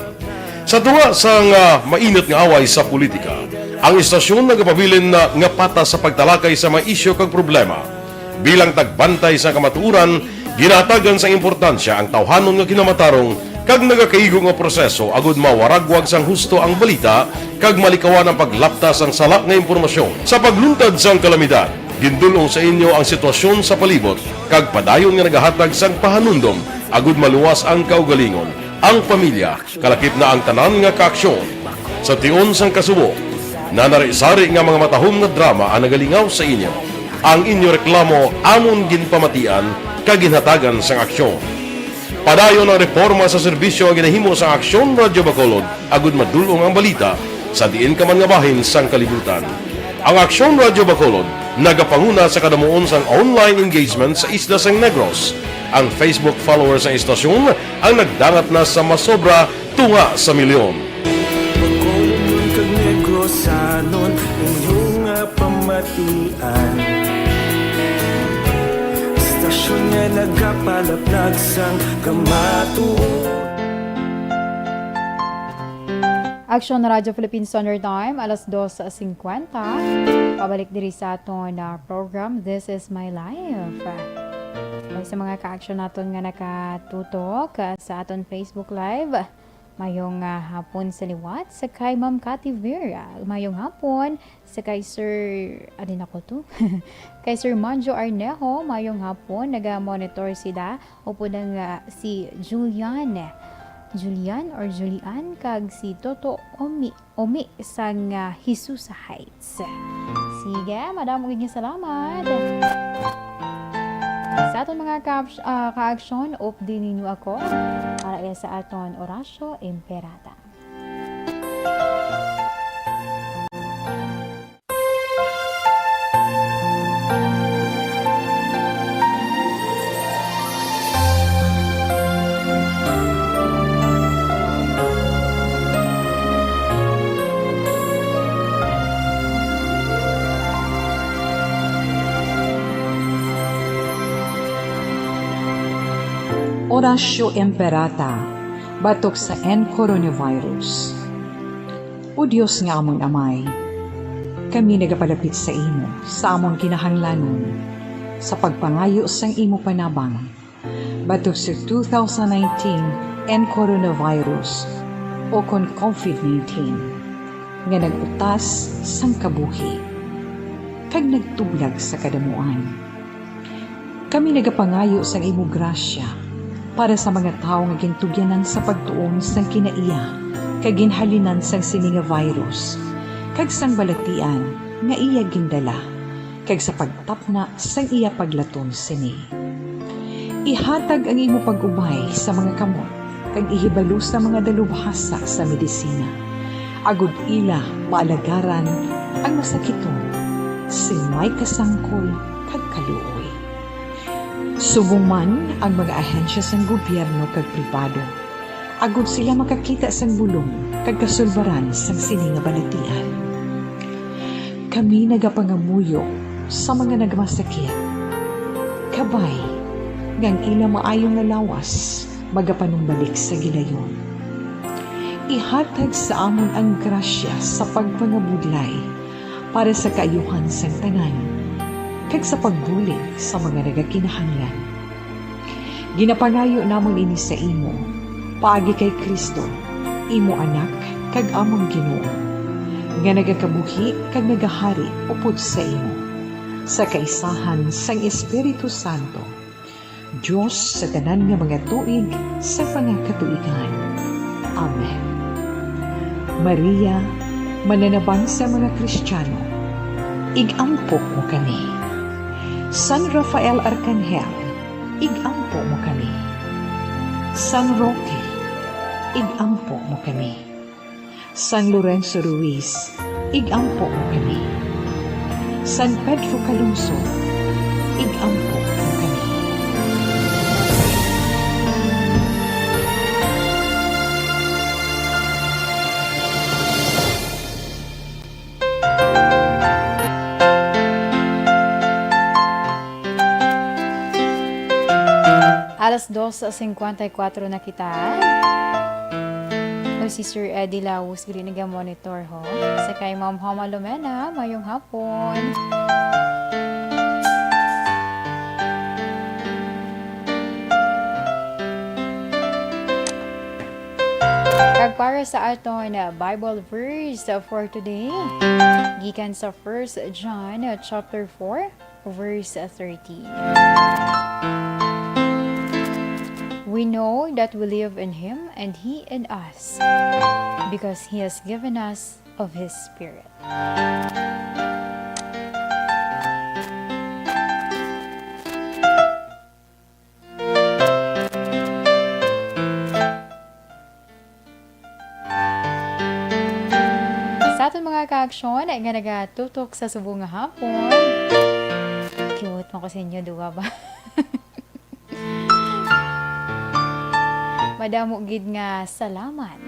Sa tunga sang, ah, mainit nga away sa politika, ang istasyon nagapabilin na nga patas sa pagtalakay sa mga isyu kag problema. Bilang tagbantay sa kamatuoran, ginahatagan sang importansya ang tawhanon nga kinamatarong kag nagakaigo nga proseso agud mawaragwag sang husto ang balita kag malikawan ang paglapta sang sala nga impormasyon. Sa pagluntad sang kalamidad, gindul-ong sa inyo ang sitwasyon sa palibot kag padayon nga nagahatag sang pahanumdom agud maluwas ang kaugalingon, ang pamilya, kalakip na ang tanan nga kaaksyon. Sa tion sang kasubo, nanari-sari nga mga matahom nga drama ang nagalingaw sa inyo. Ang inyo reklamo amon ginpamatian kag ginhatagan sang aksyon. Padayon ang reporma sa serbisyo nga ginahimo sang Aksyon Radyo Bacolod agud madul-ong ang balita sa diin ka man nga bahin sang kalibutan. Ang Aksyon Radyo Bacolod nagapanguna sa kadamuon sang online engagement sa isla sang Negros. Ang Facebook followers sang istasyon ang nagdangat na sa masobra tunga sa milyon. Bacolodnon kag Negrosanon, inyo nga pamatian. Istasyon nga nagapalaplag sang kamatuoran. Aksyon Radyo Philippine Standard Time, alas dos singkwenta. Pabalik diri sa aton, ah, program, This Is My Life. Kay sa mga kaaksyon naton nga nakatutok, ah, sa aton Facebook Live, mayong, ah, hapon sa liwat sa kay Ma'am Cathy Vera. Mayong hapon sa kay Sir, alin ako to? Kay Sir Manjo Arnejo, mayong hapon. Naga-monitor sila. Upod ang, ah, si Julian. Julian or Julian kag si Toto Omi, Omi sang, ah, Jesusa Heights. Sige, madamo gid nga salamat. Sa aton mga ka-, ah, kaaksyon, updi ninyo ako para iya sa aton Orasyo Imperata. Orasyo Imperata, batok sa N coronavirus. O Dios nga amon Amay, kami nagapalapit sa imo sa amon kinahanglanon, sa pagpangayo sang imo panabang batok sa two thousand nineteen N coronavirus, o kon COVID nineteen, nga nag-utas sang kabuhi kag nagtublag sa kadamuan. Kami nagapangayo sang imo grasya para sa mga tawo nga gintugyanan sa pagtuon sang kinaiya kag ginhalinan sang sini nga virus, kag sang balatian nga iya gindala, kag sa pagtapna sang iya paglaton sini. Ihatag ang imo pag-ubay sa mga kamot kag ihibalo sa mga dalubhasa sa medisina, agod ila maalagaran ang masakiton sing may kasangkol kag kaluoy. Subong man ang mga ahensya sang gobyerno kag pribado, agod sila makakita sang bulong kag kasulbaran sang sini nga balatian. Kami nagapangamuyo sa mga nagmasakit, kabay, nga ang ila maayo nga lawas magapanumbalik sa gilayon. Ihatag sa amon ang grasya sa pagpangabudlay para sa kaayuhan sang tanan, kag sa pagbulig sa mga nagakinahanglan. Ginapangayo namon ini sa imo, paagi kay Cristo, imo Anak kag amon Ginoo, nga nagakabuhi kag nagahari upod sa imo, sa kaisahan sang Espiritu Santo, Dios sa tanan nga mga tuig sa mga katuigan. Amen. Maria, mananabang sa mga Kristiyano, ig-ampo mo kami. San Rafael Arkanghel, ig-ampo mo kami. San Roque, ig-ampo mo kami. San Lorenzo Ruiz, ig-ampo mo kami. San Pedro Calungsod, ig-ampo mo kami. Alas dos cincuenta y cuatro na kita. O, si Sir Eddie Laus, gali naga-monitor, ho. Sa kay Ma'am Homa Lumena, mayong hapon. Kag para sa aton, uh, Bible verse for today, gikan sa First John, uh, chapter four, verse thirteen. We know that we live in Him and He in us, because He has given us of His Spirit. Sa aton mga kaaksyon nga nagatutok sa subong nga hapon, cute man ko sa inyo duha ba? Madamo gid nga salamat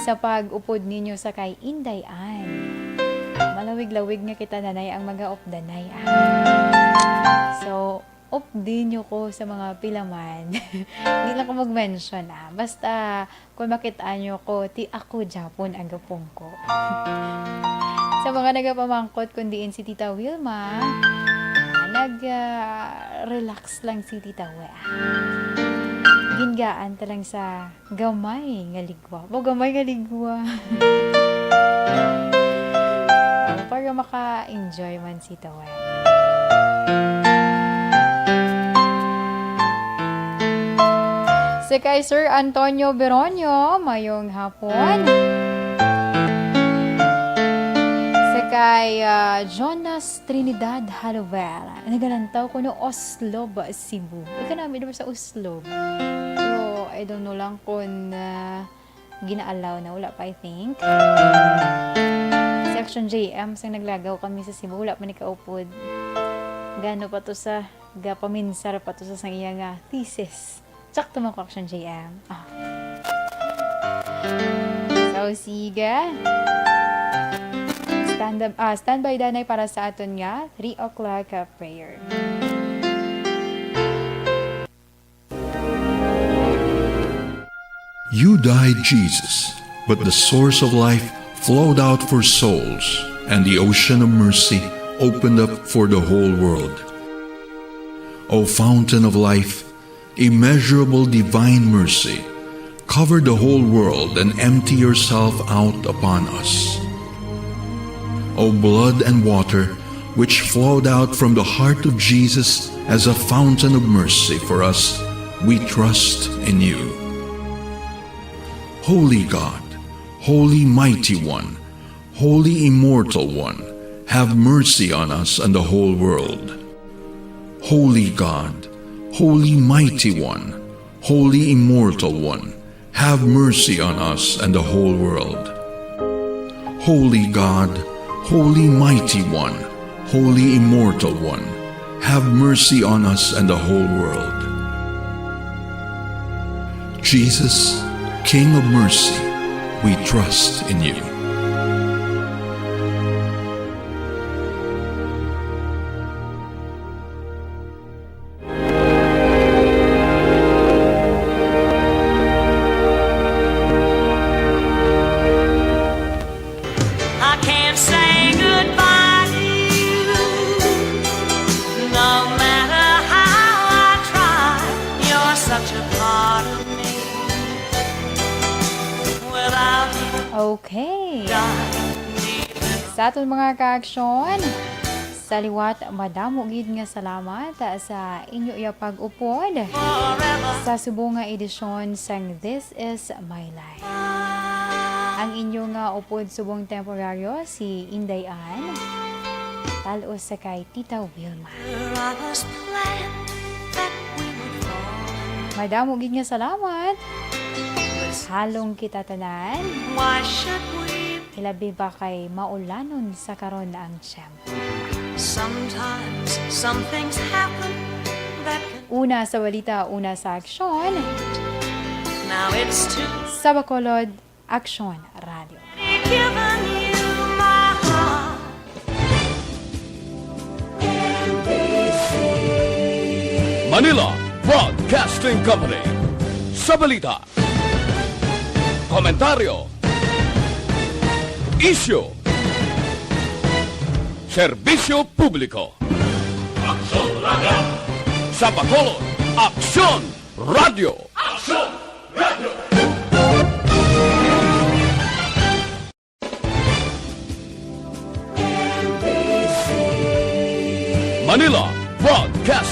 sa pag-upod ninyo sa kay Inday Ann. Malawig-lawig nga kita, nanay, ang mga updanay, ah. So, updi nyo ko sa mga pila man. Di lang ko mag-mention, ah. Basta, kung makita nyo ko, ti ako japon ang gapungko. Sa mga nagapamangkot kung diin si Tita Wilma, ah, nag, ah, relax lang si Tita Wi, ah. Gingaan ta lang sa gamay nga ligwa. Mo, gamay nga ligwa. Para maka-enjoy man si Tita Wi. Sa kay Sir Antonio Beronio, mayong hapon. Sa kay, ah, Jonas Trinidad Halovel, nagalantaw kuno Oslob, Cebu. Ikaw namin naman sa Oslob. Pero I don't know lang kung, ah, gina-allow na, wala pa, I think. Si Action J M, sang naglagaw kami sa Cebu, wala pa ni kaupod. Gano pa to sa, gapaminsar pa to sa sang iya nga thesis. Sakto man ko, Action J M. Ah. So, sige. Stand up, ah, standby danay para sa aton nga three o'clock, ah, prayer. You died, Jesus, but the source of life flowed out for souls, and the ocean of mercy opened up for the whole world. O fountain of life, immeasurable divine mercy, cover the whole world and empty yourself out upon us. O blood and water, which flowed out from the heart of Jesus as a fountain of mercy for us, we trust in you. Holy God, Holy Mighty One, Holy Immortal One, have mercy on us and the whole world. Holy God, Holy Mighty One, Holy Immortal One, have mercy on us and the whole world. Holy God, Holy Mighty One, Holy Immortal One, have mercy on us and the whole world. Jesus, King of mercy, we trust in you. Okay. Sa aton mga kaaksyon, sa liwat, madamo gid nga salamat sa inyo iya pag-upod sa subong nga edisyon sang This Is My Life. Ang inyo nga upod subong temporaryo, si Inday Ann, talos sa kay Tita Wilma. Madamo gid nga salamat. Halong kita tanan. Ilabi ba kay maulanon sa karon ang tiyempo? Una sa balita, una sa aksyon. Sa Bacolod, Aksyon Radio. Manila Broadcasting Company. Sa balita, komentaryo, isyu, serbisyo publiko. Aksyon Radio. Sa Bacolod, Aksyon Radio. Aksyon Radio. Manila Broadcasting